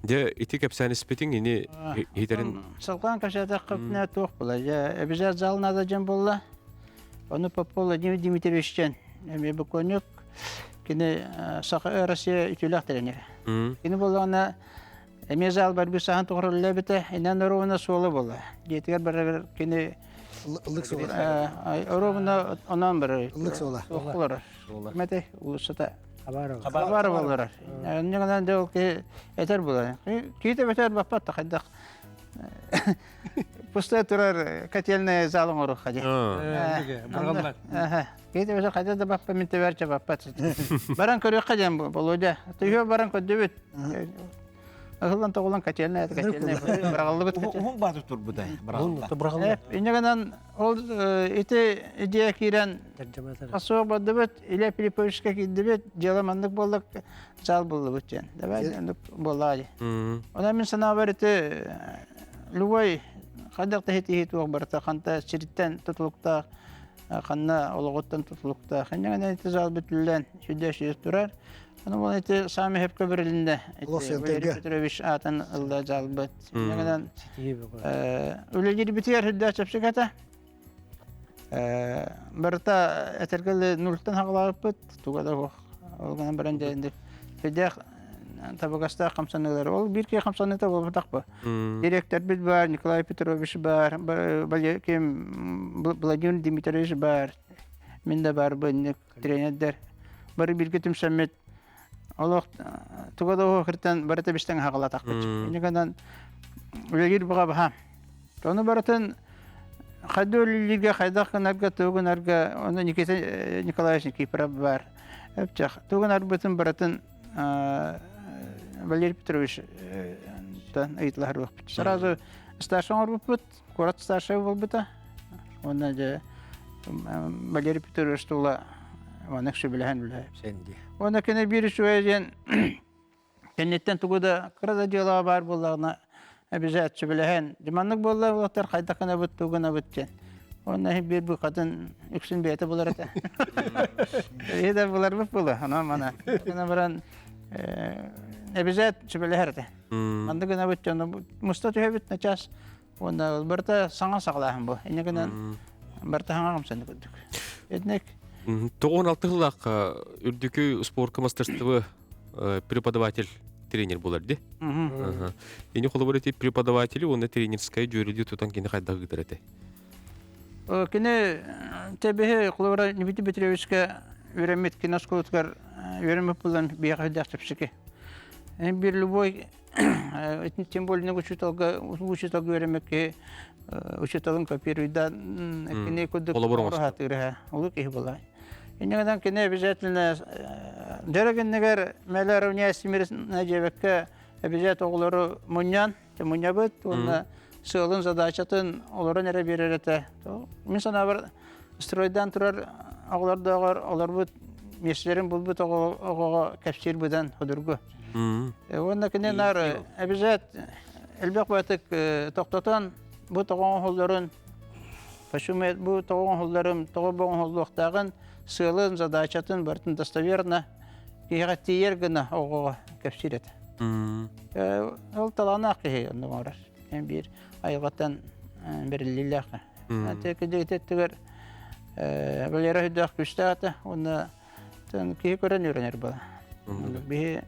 Дьэ, ити кэпсээн испитиҥ ини иһитэрин... Салҕаан кэпсээтэххэ туох була? Дьэ, эбизэт зал наада дьон буолла. Ону Попов Владимир Дмитриевичтэн эмиэ бокуонньук кини Саха Россия үтүөлээх тренерэ. Кини буоллаҕына эмиэ зал барбы саһан тоҕор үлэлээбитэ, инэн оруобуна суола буолла. Дьиэтигэр барар кини Ыллык суола. Оруобуна онон барар. Ыллык суола. Суола. Мэте улуссата Хабаров олорор. Онньоҥонон дьэ ол киһи этэр буолар. Киһи бэтэр баппат да хайдах пустой турар котельная зал оҥоруохха дии. Киһи бэтэр хайда да баппа мин тэбэрчэ баппат. Баран көрүөххэ диэн Володя. Төһө баран көрдүбүт. Ыһыллан тоҕулан котельная котельная быраҕыллыбыт. Уһун баатыр турбута быраҕылла. Инньэ гынан ол ити идея киирэн Суох бардыбыт, Илья Филипповичка киирдибит, дьыала маннык буолла, зал буллубут диэн. Давай оннук буоллаҕа дии. Онон мин санаабар ити любой хайдах да иһит туох барыта ханта сириттэн тутулуктаах, ханна олоҕуттан тутулуктаах. Инньэ ити зал бүтүллэн сүдэ сүз турар. Ону ол ити саамай хөпкө бэрилиннэ. Валерий Петрович аатын ылла залбыт. Инньэ гынан үлэлиирбитигэр сүрдээх чэпчэки этэ. Барыта этэргэ нултан хаҕалаабыппыт, туга да суох. Ол гынан баран дьэ сүрдээх табыгастаах хамсаныылар. Ол биир киһи хамсаныыта буолбатах бу. Директорбит бар, Николай Петрович бар, ким Владимир Дмитриевич бар, мин да барбын, тренердэр. Бары бииргэ түмсэммит олох туга да кыртан барыта бистэн хаҕалатахпыт. Инньэ гынан үлэлиир баҕа баһаам. Ону барытын хайда үлэлииргэ, хайдах гынарга, тугу гынарга, ону Никита Николаевич Никифоров бар. Эпчэх, тугу гынарбытын барытын Валерий Петрович ыйыталаһар Сразу старший оҥорбуппут, куорат старшай буолбута. Уонна дьэ Валерий Петрович тула маннык сөбүлэһэн үлэ. Сэнди. Уонна кини биир үчүгэй диэн кэнниттэн тугу да кыра да дьыалаҕа баар буоллаҕына обязательно сөбүлэһэн маннык буолла уолаттар хайдах гынабыт тугу гынабыт диэн. Уонна биир букатын үксүн бэйэтэ булар этэ. Эһи да буларбыт буолуо, онон мана. Гына баран обязательно сөбүлэһэр этэ. Маннык гынабыт дьону муста түһэбит начаас уонна барыта саҥа саҕалааһын бу. Инньэ гынан барыта саҥа хамсаныы курдук. Итинник 96 сыллаахха үрдүкү спорка мастерство преподаватель тренер буолар ди. Ини холобур ити преподаватели уонна тренерскай дьүөрэлии тутан кини хайдах ыытар этэ? Кини тэбиһи холобура Дмитрий Петровичка үөрэммит киноскуолатыгар үөрэммит буолан биһиэхэ үрдээх чэпчэки. Биир любой тем более учууталга учууталга үөрэммит киһи учууталын копируйдаан кини курдук хаатыыр улуу киһи буолар. Инньэ гынан кини обязательно дөрөгүннүгэр мэлэ равняйся диэбэккэ обязательно оҕолору мунньан мунньабыт уонна сыалын задачатын олорон эрэ биэрэр этэ. Мин санаабар стройдаан турар оҕолордооҕор олорбут миэстэлэрин булбут оҕоҕо кэпсиир быдан судургу. Уонна кини наар обязательно элбэх баатык тохтотон бу тоҕо оҥоһулларын почему бу тоҕо оҥоһулларын тоҕо бу оҥоһуллуохтааҕын сыалын задачатын барытын достоверно киһиэхэ тиийэр гына оҕоҕо кэпсиир этэ. Ол талааннаах киһи оннук оҥорор. Биир айылҕаттан бэриллиилээх. Ити өттүгэр Валера өйдөөх күүстээх этэ уонна киһи көрөн үөрэнэр буола. Биһи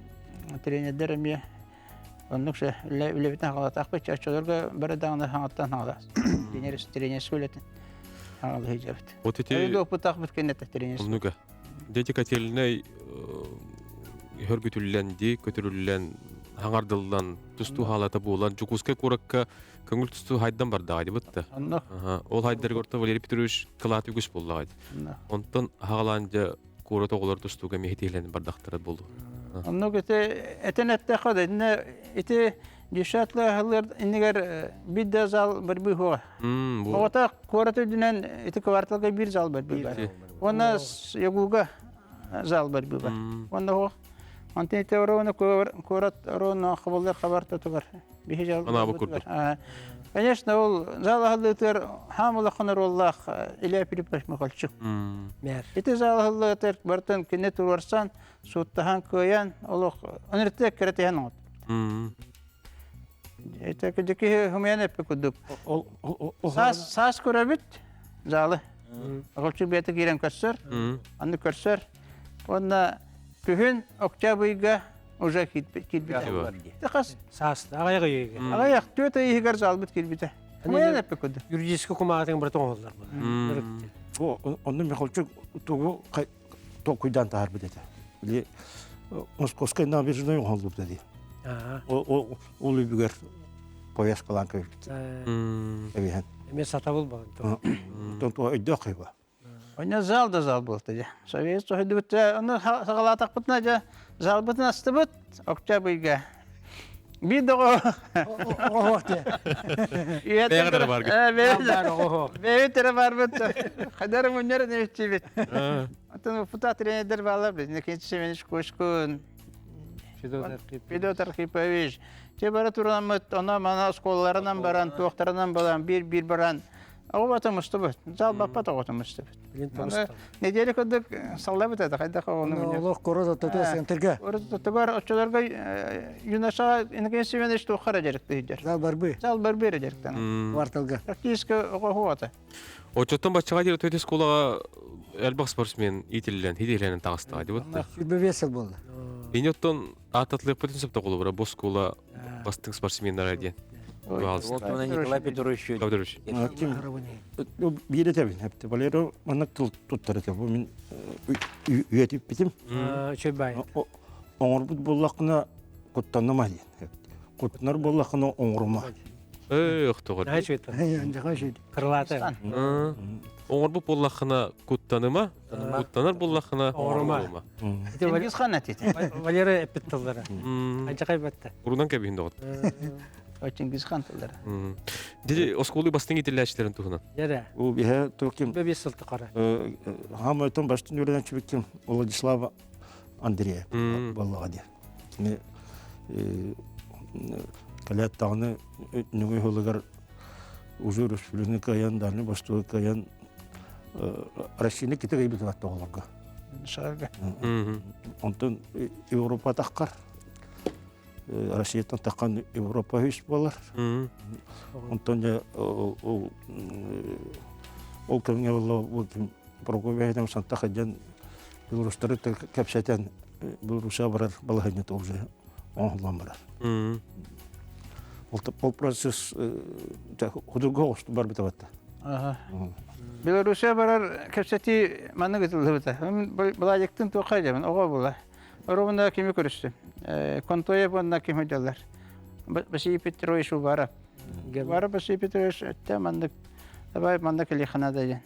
тренердэр эмиэ оннук же үлэбитин хаалатаахпыт оччолорго бары даҕаны хаҥаттан хаалас. Тренер тренерскэй үлэтин хаалыһыйдьабыт. Вот эти опыттаахпыт кэннэ тренер. Оннуга. Дети котельнай хөргүтүллэн ди көтүрүллэн хаҥардыллан тустуу хаалата буолан Дьокуускай куоракка көҥүл тустуу хайдан бардаҕа дибит да. Ол хайдарыгар орто Валерий Петрович кылаат үгүс буоллаҕа. Онтон хаҕалаан дьэ куорат оҕолор тустууга миһитиилэнэн бардахтара буолу. Оннук ити этэн эттэххэ да инне ити десятла аһыллар иннигэр бир да зал барбыы хуа. Оҕото куорат үрдүнэн ити кварталга бир зал барбыы бар. Уонна Ягуга зал барбыы бар. Уонна хуа. Онтон ити орону куорат орону хабыллар хабар тотугар. Биһи зал Анаабы курдук. Конечно, ол зал аһыллыытыгар хаам улахан оруоллаах Илья Филиппович Михальчук. Ити зал аһыллыытыгар барытын кини туруорсан, сууттаһан кыайан, олох өнөртө кэрэтиһэн оҥот. Это киһи хумуйан эппи курдук. Саас саас көрөбүт залы. Оҕолчу бэйэтэ киирэн көрсөр, аны көрсөр. Уонна күһүн октябрьга уже киирбитэ. Хас Саас аҕыйах ыйыга. Аҕыйах түөрт ый иһигэр залбыт киирбитэ. Хумуйан эппи курдук. Юридический кумаатын барыта оҥоһуллар Бу онно Михалчук тугу толкуйдаан таһаарбыт этэ. Били Московскай набережной оҥоһуллубута дии. Ол үбүгэр поездкалаан көбүт. Эбиһэн. Эмиэ сатабыл балын. Тон өйдөөх хайба. Онно зал да зал буолта дьэ. Совет соһуйдубут ону саҕалаатахпытына дьэ залбытын астыбыт октябрьга. Биир доҕо Оҕоһуох диye. Бэйэҕэ эрэ баргыт. Бэйэбит эрэ барбыт. Хадары мунньар нефтибит. Атын фута тренердер баалар біз. Никита Семенович Кошкун, Федот Архипович. Те бара туранмыт, она мана осколаларынан баран, туохтарынан баран, биир-биир баран. Оҕо мустубут. Зал баппат оҕото мустубут. Неделя курдук саллабыт это хайдах оҕону Олох корот оттоту центрга. Оттотугар оччолорго юноша Иннокентий Семенович туоххара дьарыктыыр. Зал барбы. Зал барбы эрэ дьарыктанар. Кварталга. Практически оҕо хуота. Очоттон баччаҕа диэри төтө школаҕа элбэх спортсмен иитиллэн, хитиилэнэн таҕыстаҕа дии бутта. Сүрбэ бес сыл буолла. Ини оттон ааттатылыахпытын сөп тоҕулубура бу школа бастыҥ спортсменнара диэн. Вот Николай Петрович. Петрович. Биир этэбин. Валера маннык тыл туттар этэ. Бу мин үйэтиппитим. Үчүгэй. Оҥорбут буоллаххына куттаныма диэн. Куттанар буоллаххына оҥорума. Эх, тоҕор. Крылатый. Оҥорбут буоллаххына куттаныма, куттанар буоллаххына оҥорума. Чингиз хан этите. Валера эппит тыллара. Анчакай батта. Урунан кэбиһин доҕот. Чингиз хан тыллара. Дири оскуолы бастыҥ итиллээчилэрин туһунан. Дьэрэ. Ол биһэ туоким. Бэбис сыл тахара. Хамайтон бастын үөрэнээччибиккин Владислав Андреев буоллаҕа диэн. Кини кэлээт даҕаны нөҥүө сылыгар уже өрөспүүбүлүкэни кыайан, Дальний Востогу кыайан Россияны кити кыайбыт оҕолорго. Онтон Европа таххар Россияттан таххан Европа үс буолар. Онтон дьэ ол ол кэмҥэ буолла Прокопий Сантах дьон Белорустары кэпсэтэн Белоруссия барар балаһыанньата уже оҥоһуллан барар. Ол процесс худурга оҕусту барбыта батта. Белоруссия барар кэпсэтии маннык ытыллыбыта. Былаадьыктын туохха дьабын оҕо була. Оруобуна кими көрүстүм? Контоев уонна ким сылдьаллар? Василий Петрович Уваров. Уваров Василий Петрович өттө маннык давай маннык илихана да диэн.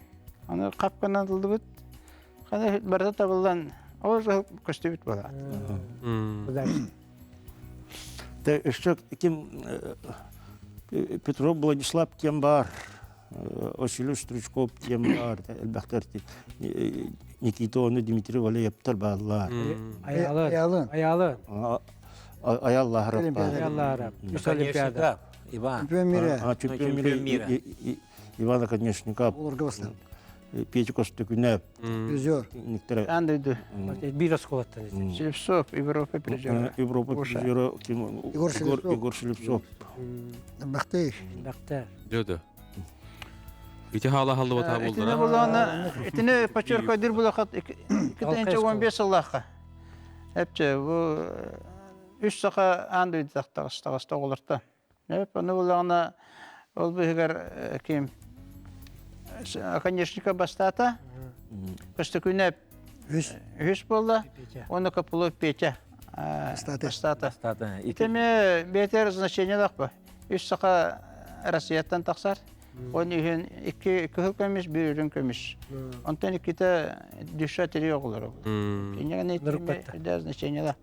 Аны хапканан ылдыбыт. Ханы барыта табыллан ол көстүбүт буолаат. Те өссө ким Петров Владислав кем бар, Василий Стручков кем бар, элбэхтэр Никита оны Дмитрий Валеевтар бааллар. Аялы. Аялы. Аяллахарап. Аяллахарап. Үс Олимпиада. Иван. Чемпион мира. Чемпион мира. Ивана Конечников. Олорго бастан. Петя Костюкунев. Призер. Никтер. Аан дойду. Биир оскуолаттан. Слепцов, Европа призера. Европа призера Егор Слепцов. Егор Слепцов. Бахтыев. Бахтыев. Дьэ Ити хаала халлыбата Итини булдара. булаана, итини почеркайдыр булахат 2015 сыллаахха. Эпче бу үс саха аан дойду тахтаҕыс оҕолорто. Эп аны булаана ол быһыгар ким Оконечника бастаата. Көстөкүнэ Үс. үһүс буолла. Уонна Копылов Петя Бастаата. бастаата. Итими бэйэтэр значениелаах ба. Үс саха Россияттан тахсар. Он үһүн икки кыһыл көмүс, биир үрүҥ көмүс. Онтон иккитэ душа тири оҕолоро. Кинигэни да значениела.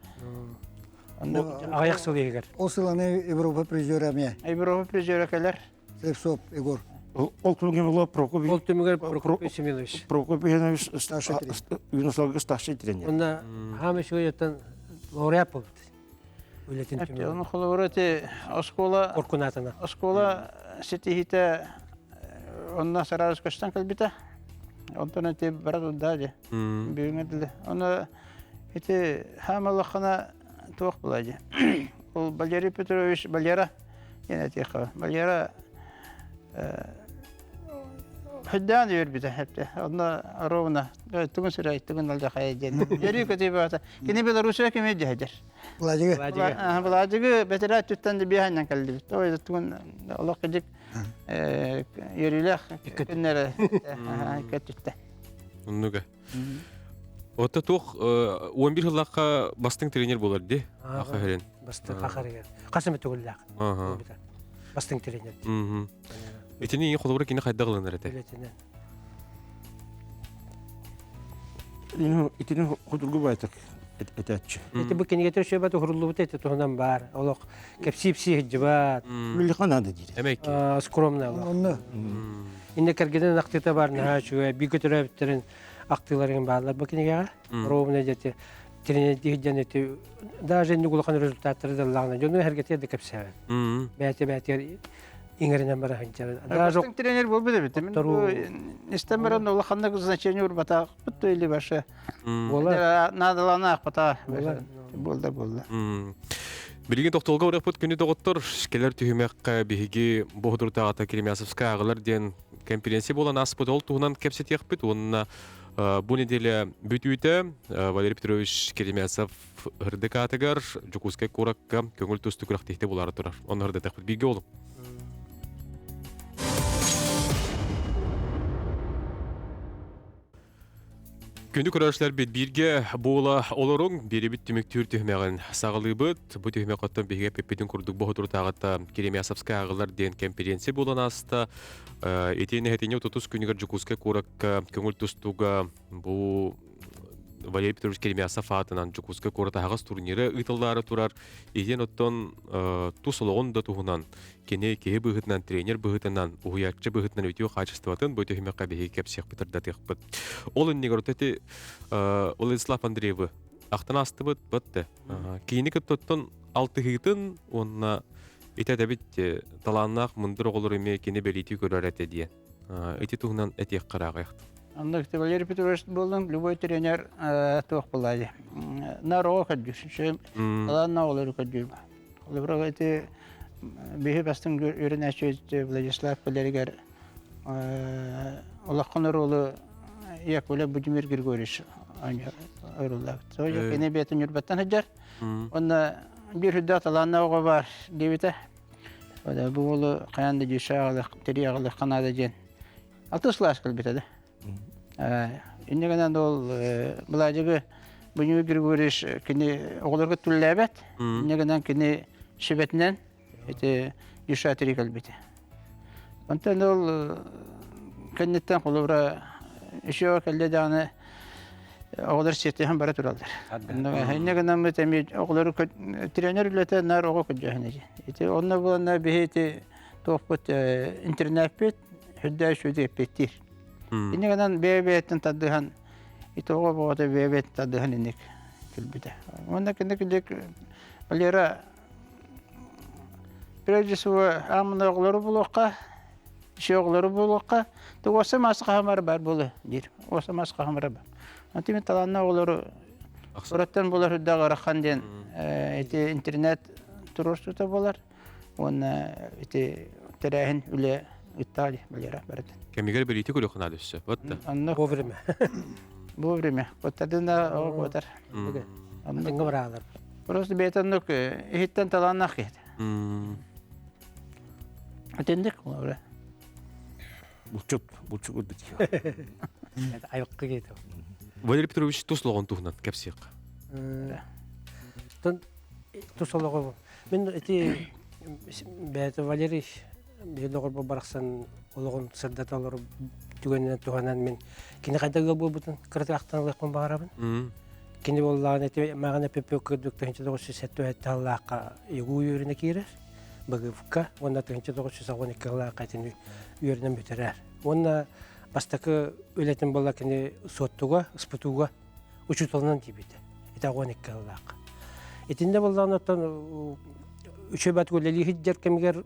Аҕыйах сыл иһигэр. Ол сыланы Европа призера эмиэ. Европа призера кэлэр. Слепцов Егор. Ол түмүгэр была Прокопий Ол түмүгэр Прокопий Семенович. Прокопий Семенович Старший тренер. Юнусалга старший тренер. Онна хаама үчүгэй лауреат болбут. Үлэтин түмүгэр. Оны холобура ити оскуола Оркунатына. Оскуола ситиһиитэ онно сараас көстөн кэлбитэ. Онтон ити бара турда дии. Бүгүҥҥэ дылы. Ону ити хаамалаххына туох буолаа дии. Ол Валерий Петрович Валера диэн этиэххэ. Валера Хүддээн үөрбүтэ эптэ. Онно ровно тугун сүрэй, тугун алдьахайа диэн. Үөрүү көтүү баата. Кини Белоруссия кими дьэһдэр. Владигы. Владигы бэтэрээ өттүттэн да биэһэннэн кэллибит. Ой, тугун олох кыдьык үөрүүлээх күннэрэ көттүттэ. Оннуга. Ота туох 11 сыллаахха бастыҥ тренер буолар ди. Аха херен. Бастыҥ хахарыгар. Хас эмэ төгүллээх. Бастыҥ тренер. Итини холобура кини хайдах ылынар этэ? Үлэтинэн. Итини худургу байтак этээччи. Ити бу кинигэтэ үчүгэйбэт уһуруллубут эти туһунан баар. Олох кэпсиипсии сылдьыбат. Үллэхэ надо диир. Эмэкки. Скромный олох. Онно. Инне кэргэнин ахтыыта бар наһаа үчүгэй. Бииргэ төрөөбүттэрин ахтыыларын бааллар бу кинигэҕэ. Ровно дети тренердии эти даже инник улахан результаттары да ыллаҕына дьону эргэтиэр да кэпсээбэт. Бэйэтэ бэйэтигэр иҥэринэн бара сылдьар. Даже тренер буолбут эбит. Мин истэн баран улаханнык значение урбатаахпыт или башы. Наадаланаахпата. Буолда буолла. Билигин тохтолго барыахпыт күнү доҕоттор кэлэр түһүмэххэ биһиги Боһудуртааҕыта Керемясовскай ааҕылар диэн конференция буолан ааспыт ол туһунан кэпсэтиэхпит уонна бу неделя бүтүүтэ Валерий Петрович Керемясов ырдык аатыгар Дьокуускай куоракка көҥүл тустуу күрэхтэһиитэ буолаары турар. Онно ырдатахпыт бииргэ олуҥ. Күндү көрөөччүлэрбит бииргэ буола олоруҥ, биэрибит түмүктүүр түһүмэҕин саҕалыыбыт. Бу түһүмэх оттон биһиги эппиппитин курдук боһутурутааҕыта Керемясовскай ааҕылар диэн кэмпириэнсийэ буолан ааста. Итиэннэ сэтинньи 30 күнүгэр Дьокуускай куоракка көҥүл тустууга бу Валерий Петрович Керемясов аатынан Дьокуускай куорат аһаҕас турнира ыытыллаары турар. Итиэн оттон тус олоҕун да туһунан кини киһи быһыытынан, тренер быһыытынан, уһуйааччы быһыытынан үтүө хаачыстыбатын бу түһүмэххэ биһиги кэпсиэхпит, ырдатыахпыт. Ол иннигэр эти Владислав Андреевы ахтан аастыбыт бытты. Киини кытта оттон алтыһыытын уонна итэ этэбит талааннаах мындыр оҕолор эмиэ кини бэлиитии көрөр этэ диэн. Ити туһунан этиэх хараҕайахт. Оннук Валерий Петрович буоллун, любой тренер туох буолаайы. Нар оҕо көрдүүр. Талааннаах оҕолору көрдүүр. Холобура ити биһи бастыҥ үөрэнээччи Владислав кэлэригэр улахан оруолу Яковлев Будимир Григорьевич оруоллаабыт. Кини бэйэтин Ньурбаттан сылдьар. Онно биир үрдээх талааннаах оҕо баар диэбитэ. Бу уолу хайаан да дьише аҕалыах, тирии аҕалыахха наада диэн. Алтыс кылаас кэлбитэ да. Инньэ гынан ол Былаадьыгы Будимир Григорьевич кини оҕолорго түллээбэт. Инньэ гынан кини сүбэтинэн ити дьише тирии кэлбитэ. Онтон ол кэнниттэн холобура еще кэллэ даҕаны оҕолор сиэтиһэн бара тураллар. Инньэ гынаммыт эмиэ оҕолору тренер үлэтэ наар оҕо көрдөөһүнэ диэн. Ити онно буоланна биһи ити туохпут интернеппит үрдээх үчүгэйдик эппиэттиир. Инньэ гынан бэйэ-бэйэттэн тардыһан ити оҕо оҕото бэйэ-бэйэттэн тардыһан инник кэлбитэ. Уонна кини килик Валера прежде всего ааммын оҕолору булуохха. Шоҕлору буолуохха, тугуоса мас хаһамара бар буолу диир. Оса мас хаһамара бар. Антон мен талаанна оҕолору ураттан буолар үрдээх ыарахан диэн ити интернет туруорсуута буолар. Уонна ити тэрээһин үлэ ыттаали Валера барытын. Кэмигэр бэлиити көрүөххэ наада өссө. Вот да. Онно Вовремя. Вовремя. Оттадына оҕо куотар. Онно бараалар. Просто бэйэтэ оннук иһиттэн талааннаах киһи. Этинник олора. Булчут, булчут үрдүк. Айыккы кейти. Валерий Петрович тус олоҕун туһунан кэпсиэххэ. Тон тус олоҕу мин ити бэйэтэ Валерий биһиги доҕорбор барахсан олоҕун сырдата олору түгэнинэн туһанан мин кини хайда ыал буолбутун кыратык ахтан ылыахпын баҕарабын. Кини буоллаҕына ити мааҕын эппиппит курдук 1977 сыллаахха ИГУ үөрэнэ киирэр, БГФ-ка уонна 1992 сыллаахха итини үөрэнэн бүтэрэр. Уонна бастакы үлэтин буолла кини Суоттуга, СПТУга учууталынан тиийбитэ. Ити 12 сыллаахха. Итиннэ буоллаҕына оттон үчүгэй бат үлэлии сылдьар кэмигэр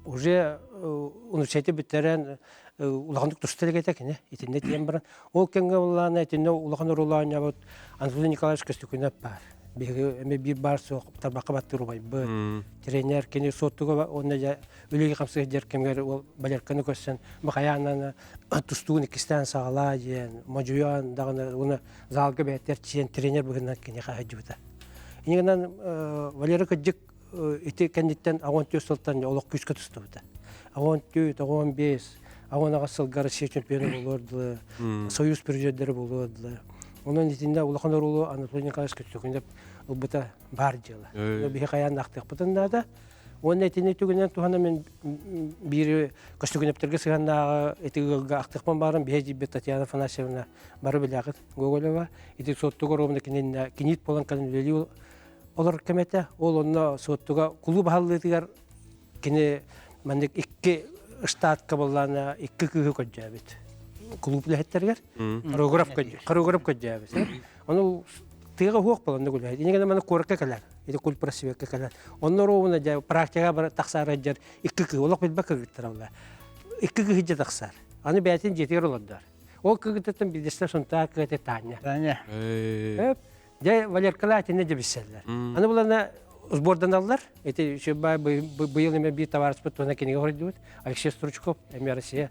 уже университеты бүтэрэн улаханнык туста илик этэ кини итиннэ тиийэн баран ол кэмҥэ буоллаҕына итиннэ улахан оруолу оонньообут Анатолий Николаевич Көстөкүүнэп баар биһиги эмиэ биир баар суох тарбахха баттыыр убайбыт тренер кини Суоттуга уонна дьэ үлэҕэ хамсыы сылдьар кэмигэр ол Валерканы көрсөн бу хайааннан тустуугун иккистээн саҕалаа диэн модьуйан даҕаны уонна залга бэйэтэр чиэн тренер быһыытынан киниэхэ сылдьыбыта. Инньэ гынан Валера кырдьык ити кэнниттэн 14 сылтан олох күүскэ тустубута. 14, 15, 18 сылга Россия чемпиона буолуор дылы, Союз призердері буолуор дылы. Онон итиннэ улахан оруолу Анатолий Николаевич Көстөкүнэп ылбыта баар дьыала. Биһи хайаан ахтыахпытын наада. Уонна итини түгэнэн туһана мен биир Көстөкүнэптэргэ сыһаннааҕы ити ыалга ахтыахпын баарым биһи дьиибит Татьяна Афанасьевна бары билэҕит Гоголева. Ити Суоттуга ровно кининнэ киниит буолан кэлэн үлэлии олор кэм этэ. Ол онно Суоттуга кулууп аһыллыытыгар кини маннык икки штатка буоллаана икки кыыһы көрдөөбүт. Кулууп үлэһиттэригэр хореограф хореограф көрдөөбүт. Ону тыаҕа уһуох буолан үлэһит. Инигэнэ маны куоракка кэлэр. Ити культпросвекка кэлэр. Онно ровно дьэ практикаҕа бар тахсаары дьэр икки кыыс олох билбэт кыргыттар Икки кыыс дьэ тахсар. Аны бэйэтин дьиэтигэр олордор. Ол кыргыттартан биирдэстэрэ Сунтаар кыыһа Таня. Таня. Дьэ, Валеркалаах итиннэ дьэбиссэллэр. Аны булана сборданаллар. Ити Шибай быйыл эмэ биир табаарыспыт туһунан кинигэ хоруйдубут. Алексей Стручков, эмиэ Россия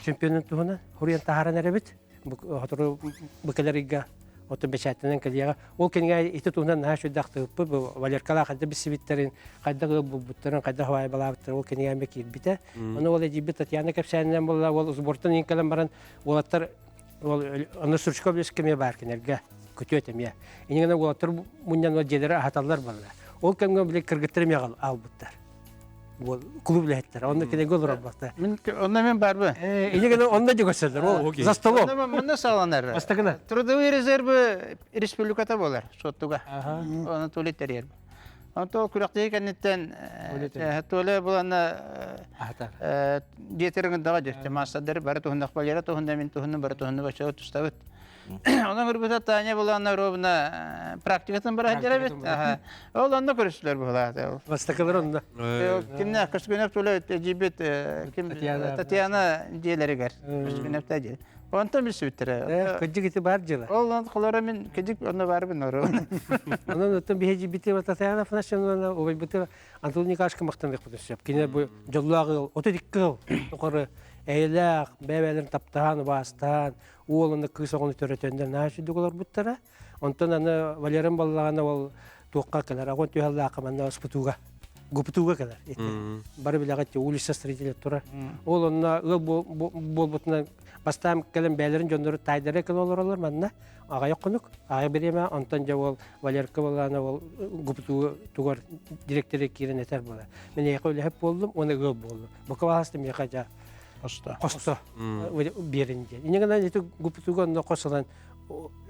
чемпионун туһунан хоруйан таһааран эрэбит. Сотору бу кэлэр ыйга оту бэчээттэнэн кэлиэҕэ. Ол кинигэ ити туһунан наһаа үчүгэй ахтыбыппыт. Бу Валеркалаах хайдах билсибиттэрин, хайдах ыал булбуттарын, хайдах убаайбалаабыттарын ол кинигэ эмиэ киирбитэ. Ону ол эдьиийбит Татьяна кэпсээнинэн буолла, ол сбортан иин кэлэн баран уолаттар Ол аны Стручков леска эмиэ баар кинилэргэ күтүөт эмиэ. Инньэ гынан уолаттар мунньан дьиэлэри аһаталлар балла. Ол кэмҥэ били кыргыттар эмиэ аалбыттар. Клуб үлэһиттэр. Онно кинигэ олорорбакта. Мин онно мен барбы. Инньэ гынан онно дьөгөсөллөр. Ол за столом. Манна сааланар. Бастакына. Трудовой резервы республиката болар соттуга. Оны туалет терьер. Онто күрэхтэһии кэнниттэн Толя буланна диэтериҥ даҕа дьэ маастардары бары туһуннах Валера туһунна мин туһунна бары туһунна бачча тустабыт. Онон көрбүтэ Таня буланна ровно практикатын бара сылдьар эбит. Ол онно көрүстүлэр буолаата. Бастакылар онно. Кимнээх Көскүнэп Толя дьиибит ким Татьяна дьиэлэригэр Көскүнэптэ дьиэ. Онтон билсибиттэрэ. Кырдьык ити баар дьыала. Ол он холоро мин кырдьык онно баарбын ору. Онон оттон биһи дьиибити Татьяна Афанасьевна убайбыты Антон Николаевичка махтаныахпытын сөп. Кини бу дьоллоох ыал 32 ыал тухары эйэлээх, бэйэ-бэйэлэрин таптаан, убаастаан, уол уонна кыыс оҕону төрөтөннөр наһаа үчүгдүк олорбуттара. Онтон аны Валерам буоллаҕына ол туохха кэлэр, огон түһэллаахха манна СПТУга ГПТУга кэлэр. Бары билэҕит улица строителя турар. Ол онно ыал буолбутунан бастаан кэлэн бэйэлэрин дьоннору таайдара кэлэн олороллор манна. Аҕыйах хонук, аҕай бириэмэ, онтон дьэ ол Валерка буоллаҕына ол ГПТУ тугар директоры киирэн этэр буолар. Мин эйиэхэ үлэһит буоллум уонна ыал буоллум. Бука баҕаста миэхэ дьэ Хосто. Хосто биэрин диэн. Инньэ гынан ити ГПТУга онно хос ылан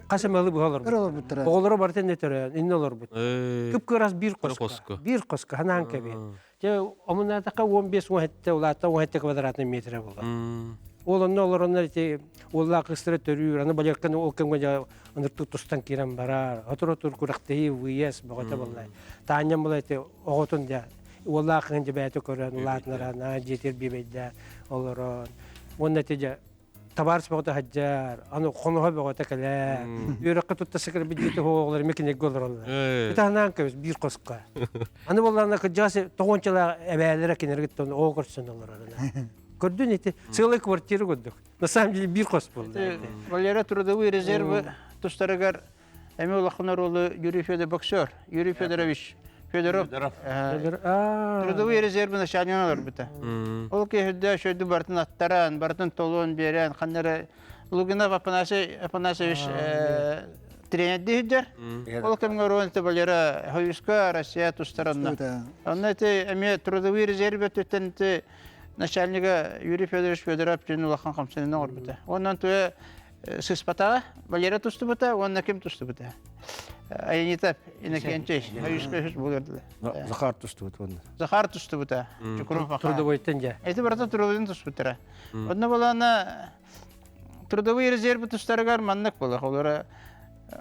хас эмэ быһа олорбут. Олорбуттара. Оҕолоро барыта иннэ төрөөн, иннэ олорбут. Кып-кырас биир хоско. Биир хоско, ханаан кэбиэн. Дьэ, омунаатахха 15 17 улаатта 17 квадратный метрэ буолар. Ол онно олороннор ити уоллаах кыыстара төрүүр, аны балерканы ол кэмҥэ дьэ ыныртык тустан киирэн барар. Отур-отур күрэхтэһии, выезд бөҕөтө буолла. Таанньам була ити оҕотун дьэ. Уоллаах кыһын дьэ бэйэтэ көрөн, улаатынаран, дьиэтигэр биэбэйдээн олорон. Уонна ити дьэ табаарыс бөҕөтө сылдьар, аны хоноһо бөҕөтө кэлэр. Үөрэххэ тутта сыкырбыт дьиэтэ оҕолор эмиэ кинигэ олороллор. Ытаһынаан көбүс биир хоско. Аны буоллаҕына кырдьаҕас тоҕуончалаах эбээлэрэ кинилэргэ оҕо көрсөн олорор. Көрдүн ити целая квартира курдук. На самом деле биир хос буолла. Валера трудовые резервы тустарыгар Эми улахан оруолу Юрий Федоров боксер Юрий Федорович Федоров трудовые резервы начальнигын олорбута. Ол киһи шөйдү барытын аттаран, барытын толуон биэрэн, ханнары Лугинов Афанасий Афанасьевич тренердии сылдьар. Ол кэмҥэ оруон Валера Хойуска Россия тустаранна. Онно ити эмиэ трудовые резервы өттүттэн ити начальнига Юрий Федорович Федоров диэн улахан хамсаныыны оҥорбута. Онон туе сыспатаҕа Валера тустубута уонна ким тустубута? Аянитов Иннокентий үс булардылар. Захар тустубут уонна. Захар тустубута. Чукуров Трудовойтан дьэ. Эти барыта трудовойдан туспуттара. Онно болаана трудовые резервы тустарыгар маннык буолар. Олора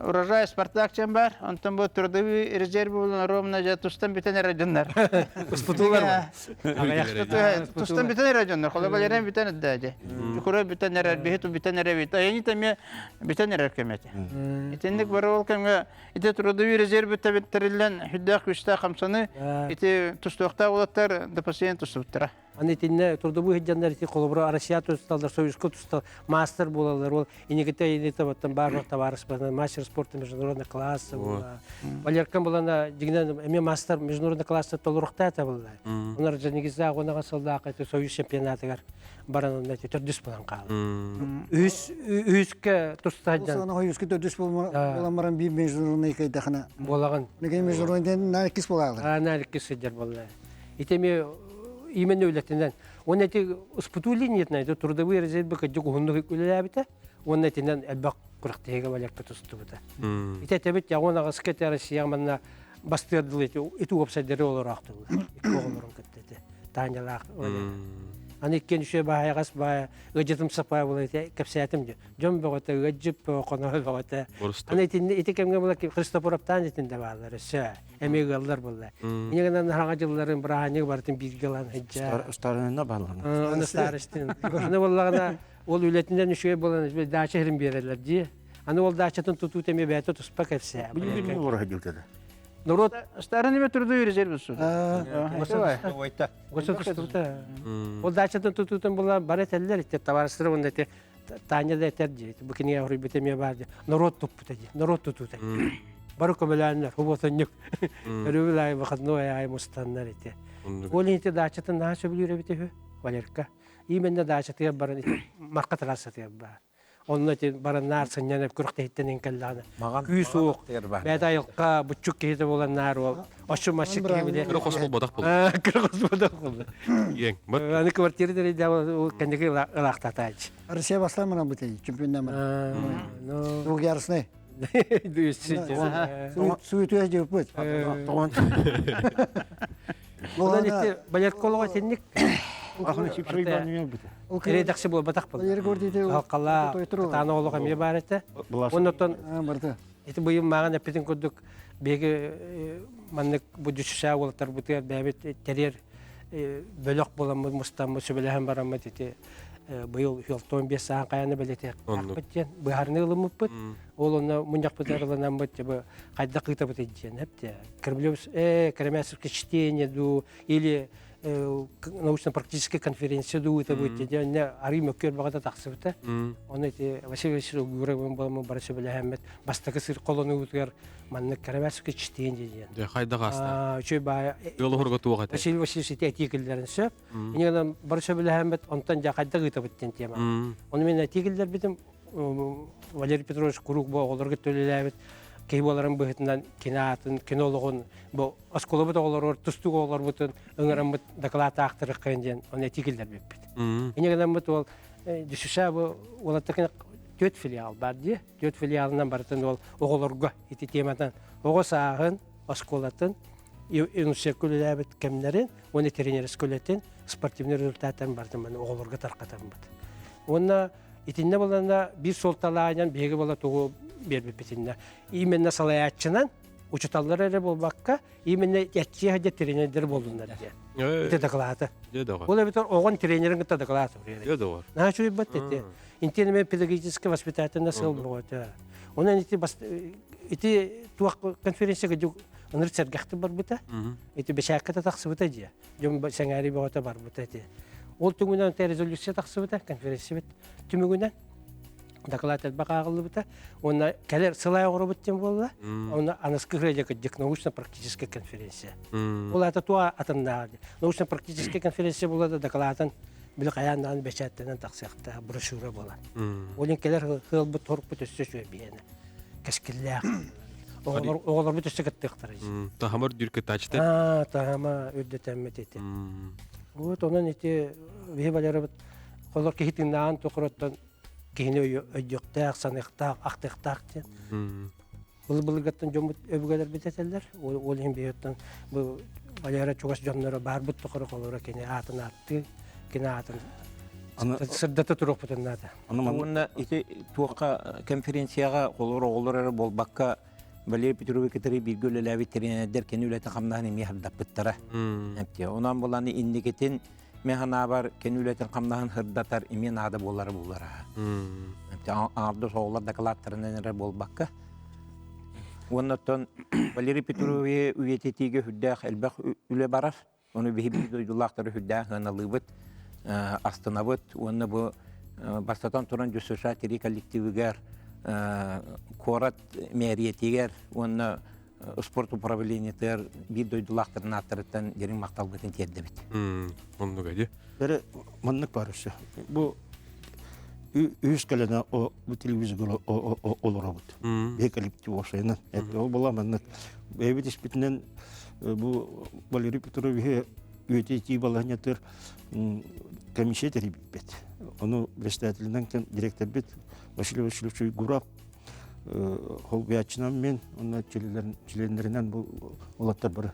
Урожай Спартак диэн бар. Онтон бу трудовые резервы булан ровно дьэ тустан бүтэн эрэ дьоннор. Успутулар. Тустан бүтэн эрэ дьоннор. Холобалерен бүтэн эрдэ. Чукура бүтэн эрэр, биһи бүтэн эрэбит. Айани эмиэ бүтэн эрэр кэмэтэ. Итинник бары ол кэмҥэ ити трудовые резервы тэриллэн сүрдээх күүстээх хамсаны ити тустуохтаах уолаттар да тустубуттара. Аны итиннэ трудовой сылдьаннар ити холобура Россия тусталлар, Союзка тустал мастер буолаллар. Ол инигите ините баттан баар товарищ мастер спорта международный класса була. Валеркан булана дигинен эме мастер международный класса толоруктаата була. Онар жанигиза онаға сылдаах ити Союз чемпионатыгар баран онна ити төрдүс булан хаалар. Үс үскэ тустаһан. Ол Союзка төрдүс болан баран бир международный кайдахана. Буолагын. Неге международный наликкис буолалар. А наликкис сылдьар буолла. Ити эми именно үлэтинэн. Уонна ити СПТУ линиятынан ити трудовые резервы кырдьык уһуннук үлэлээбитэ. Уонна итинэн элбэх күрэхтэһиигэ балекка тустубута. Ити этэбит ягон аҕыска ити Россия манна бастыардыл ити ити уопсайдары олороохтулар. Икки оҕолорун кытта ити Танялаах Аны иккиэн үчүгэй баайаҕас баайа ыадьытым сапаа була ити кэпсээтим дьэ. Дьон бөҕөтө, ыадьып хоноһо бөҕөтө. Аны итиннэ ити кэмҥэ була Христофоровтаан итинде бааллар өссө. Эмиэ ыаллар буолла. Инньэ гынан хаҥа дьылларын бырааһынньык барытын бииргэ ылан сылдьа. Старынына бааллана. Аны старостин. Аны буоллаҕына ол үлэтинэн үчүгэй буолан даача сирин биэрэллэр дии. Аны ол даачатын тутуута эмиэ бэйэтэ туспа кэпсээ. Билигин олоро сылдьыбыта. Народ Старын эме трудовой резерв су. Ол даачатын тутуутун була бары этэллэр итте товарыстары уонна ити Таня да этэр дии, бу кинигэ хоруйбут эмиэ баар дии. Народ туппута дии, народ тутуута. Бары көмөлөөннөр, хубуотунньук. Өрөбүл аайы выходной аайы мустаннар ити. Ол ити даачатын наһаа сөбүлүүр эбит үһү, Валерка. Именно даачатыгар баран ити марка трассатыгар баар. Онно ити баран наар сынньанып күрэхтэһиттэн иҥкэллэҕинэ күүс уох бэйэтэ айылҕа буччук киһитэ буолан наар уол оччу маччык киһи биле Кыра хос буолбатах буолла. Кыра хос буолбатах буолла. Иэҥ. Аны квартира тэрийдэ ол кэнники ылаахтатааччы. Россия бастаан баран бутей чемпионнан баран. Двухъярусный. Суетуя жеппут. Онон ити балетколого синник Редакция буолбатах буолла. Халқала таана олох эмиэ баар этэ. Оннотон ити быйыл мааҕын эппитин курдук биһиги маннык бу дьүчүсээ уолаттарбытыгар бэйэбит тэрийэр бөлөх буоламмыт мустаммыт сүбэлэһэн бараммыт ити быйыл 15 саан хайаны бэлиэтиэхпит диэн быһаарыныы ылыммыппыт. Ол онно мунньахпытыгар ылынаммыт бу хайдах ыытабыт диэн эпте. Кремлев Кремлевское чтение дуу или научно-практическая конференция дуу ыытабыт диэн арыы мөккүөр баҕата тахсыбыта. Оны ити Василий Васильевич Угуров буоламмыт бары сөбүлэһэммит бастакы сыр колонуубутугар маннык Кремлевское чтение диэн. Дьэ хайдах ааста? Үчүгэй баайа Ыал оһорго туох этэ? Василий Васильевич ити этии киллэрин сөп. Инньэ бары сөбүлэһэммит, онтон дьэ хайдах ыытабыт диэн тема. Ону мин этии киллэрбитим, Валерий Петрович куруук бу оҕолорго төлөлөөбүт киһи буоларын быһыытынан кини аатын, кини олоҕун бу оскуолабыт оҕолоругар тустуук оҕолорбутун ыҥыраммыт дакылаат аахтарыаххайын диэн ону этии киллэрбиппит. Инньэ гынаммыт уол ДЮСШ бу уолаттар түөрт филиал бар дии. Түөрт филиалынан барытын ол оҕолорго ити тематан оҕо сааһын, оскуолатын, юношеска үлэлээбит кэмнэрин уонна тренерскэй үлэтин спортивный результаттарын барытын маны оҕолорго тарҕатаммыт. Уонна итиннэ булана биир суолталаанан биһиги була тугу биэрбиппитиннэ именно салайааччынан Учуталлар эрэ буолбакка, именно яччиэ сылдьар тренердэр буоллуннар диэн. Ити дакылааты. Ол эбэтэр оҕон тренерин кытта дакылаат суруйар. Наһаа үчүгэй ити. Интиэн педагогическай воспитательный сыл бөҕөтө. Онон ити ити туох конференция кыдьык ыныр сэргэхтик барбыта. Ити бэчээккэ тахсыбыта дьиэ. Дьон сэҥээрии бөҕөтө барбыта ити. Ол түмүгүнэн резолюция тахсыбыта конференциябыт түмүгүнэн доклад элбэх ааҕыллыбыта. Уонна кэлэр сыл аайы оҥоробут диэн буолла. Онно аныскы кырдьа кырдьык научно-практическая конференция. Ол аата туа атыннааҕа. Научно-практическая конференция буолла да докладын били хайаан даҕаны бэчээттэнэн тахсыахтаах брошюра буолар. Ол иһин кэлэр ыалбыт торукпут өссө үчүгэй биһиэнэ. Кэскиллээх. Оҕолорбут өссө кыттыахтара. Таһама үрдүүр кыттааччыта. Аа, таһама үрдэтэммит ити. Вот онон ити биһи Валерабыт холор киһи тыыннааҕын тохороттон киһини өйдүөхтээх, саныахтаах, ахтыахтаах диэн. Былыр-былыргаттан дьоммут өбүгэлэрбит этэллэр. Ол иһин биһиэттэн бу Валера чугас дьонноро баарбыт тухары холоро кини аатын ааттыы, кини аатын сырдата туруохпутун наада. Уонна ити туохха конференцияҕа холор оҕолор эрэ буолбакка Валерий Петрович кытары бииргэ үлэлээбит тренердэр кини үлэтин хамнаһын эмиэ сырдаппыттара. Онон булан инникитин Мен санаабар кини үлэтин хамнаһын сырдатар эмиэ наада буолара буолара. Аҥардас оҕолор дакылааттарынан эрэ буолбакка. Уонна оттон Валерий Петрович үйэтитиигэ сүрдээх элбэх үлэ барар. Ону биһи биир дойдулаахтары сүрдээх сыаналыыбыт, астынабыт. Уонна бу бастатан туран ДЮСШ тирии коллективигэр, куорат мэрийэтигэр уонна спорт управлениетыгар биир дойдулаахтарын ааттарыттан дириҥ махталбытын тиэрдэбит. Оннук эди. Бere маннык бар өссө. Бу үһүс кэлэнэ бу телевизорга олоробут. Бе коллектив ошайынан. Ол була маннык. Бэйбит испитинен бу Валерий Петрович үйэтитии балаһынньатыр комиссия тэрийбиппит. Ону председателинэн директорбит Василий Васильевич Гуров холбуйааччынан мен уонна чилиэннэринэн бу уолаттар бары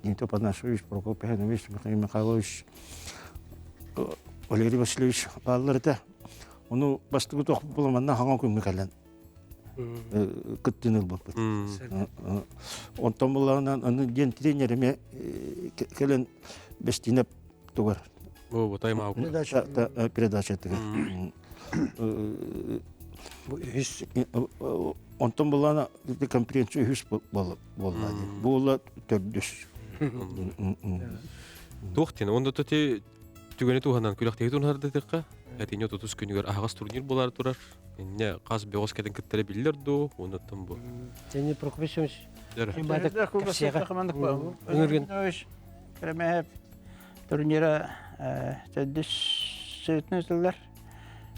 Дмитрий Панашевич, Прокопий Иванович, Михаил Михайлович, Валерий Васильевич бааллар этэ. Ону бастакы туох була манна хаҥа күҥҥэ кэлэн кыттыыны ылбыппыт. Онтон буллаҕынан аны диэн тренер эмиэ кэлэн Бэстиинэп тугар. Бу тайм-аут. Передача тыгар. Бу үһүс онтон булана конференция үһүс буолла дии. Буола төрдүс. Туох диэн, онда ти түгэни туһанан күрэхтэһии туһанардытыкка, этине тутус күнүгэр аһаҕас турнир буолар турар. Инне хас бөҕөс кэтин кыттара биллэр дуу, оннуттан бу. Сени Прокопьевич Кремеһеп турнира төрдүс сыытын ытыллар.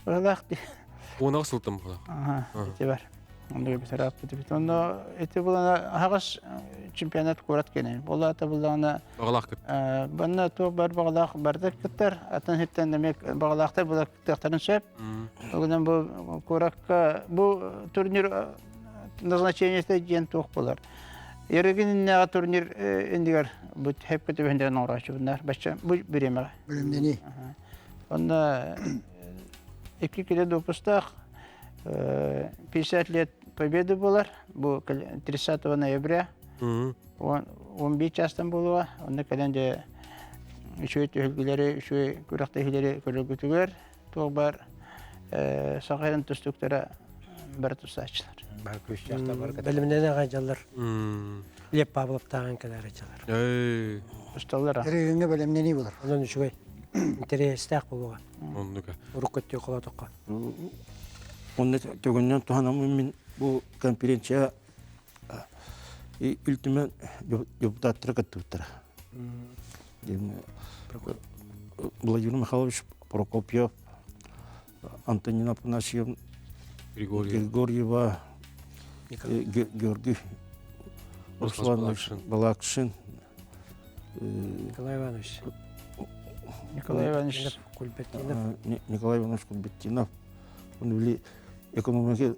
Быһалаах дии. Уонаҕа сылтым була. Ити бар. Онно битарааппыт бит. Онно ити булана аһаҕас чемпионат куорат кэнэ. Буолаата буллаҕына Баҕалаах кыт. Банна туох бар баҕалаах барда кыттар. Атын хиттен эмиэ баҕалаахтар була кыттыахтарын сөп. Огунан бу куоракка бу турнир назначениета диэн туох болар. Ерегин иннэҕэ турнир иннигэр бу хэппэ түбэһин оҥорооччубуннар. Бачча бу бириэмэҕэ. Бэлэмнэнии. Онно икки кило допустаах 50 лет победы болар. Бу 30 ноября. 11 частан буолуо. Онно кэлэн дьэ үчүгэй түһүлгэлэри, үчүгэй күрэхтэһиилэри көрөргүтүгэр туох бар саха тустуктара бары тустааччылар. Бар күүстээх бар Бэлэмнэнэ аҕай Лев Павловтааҕын кэлэр дьаллар. Усталлар. Региҥҥэ бэлэмнэнии болар. Онон үчүгэй интэриэстээх буолуоҕа. Оннука. Урукку өттү холоотоххо. Онно төгүннэн туһанаммын мин бу конференция Ил Түмэн депутаттара кыттыбыттара. Владимир Михайлович Прокопьев, Антонина Афанасьевна Григорьева, Георгий Русланович Балакшин, Николай Иванович. Николай Иванович Кульбертинов. Николай Иванович Кульбертинов. Он били экономика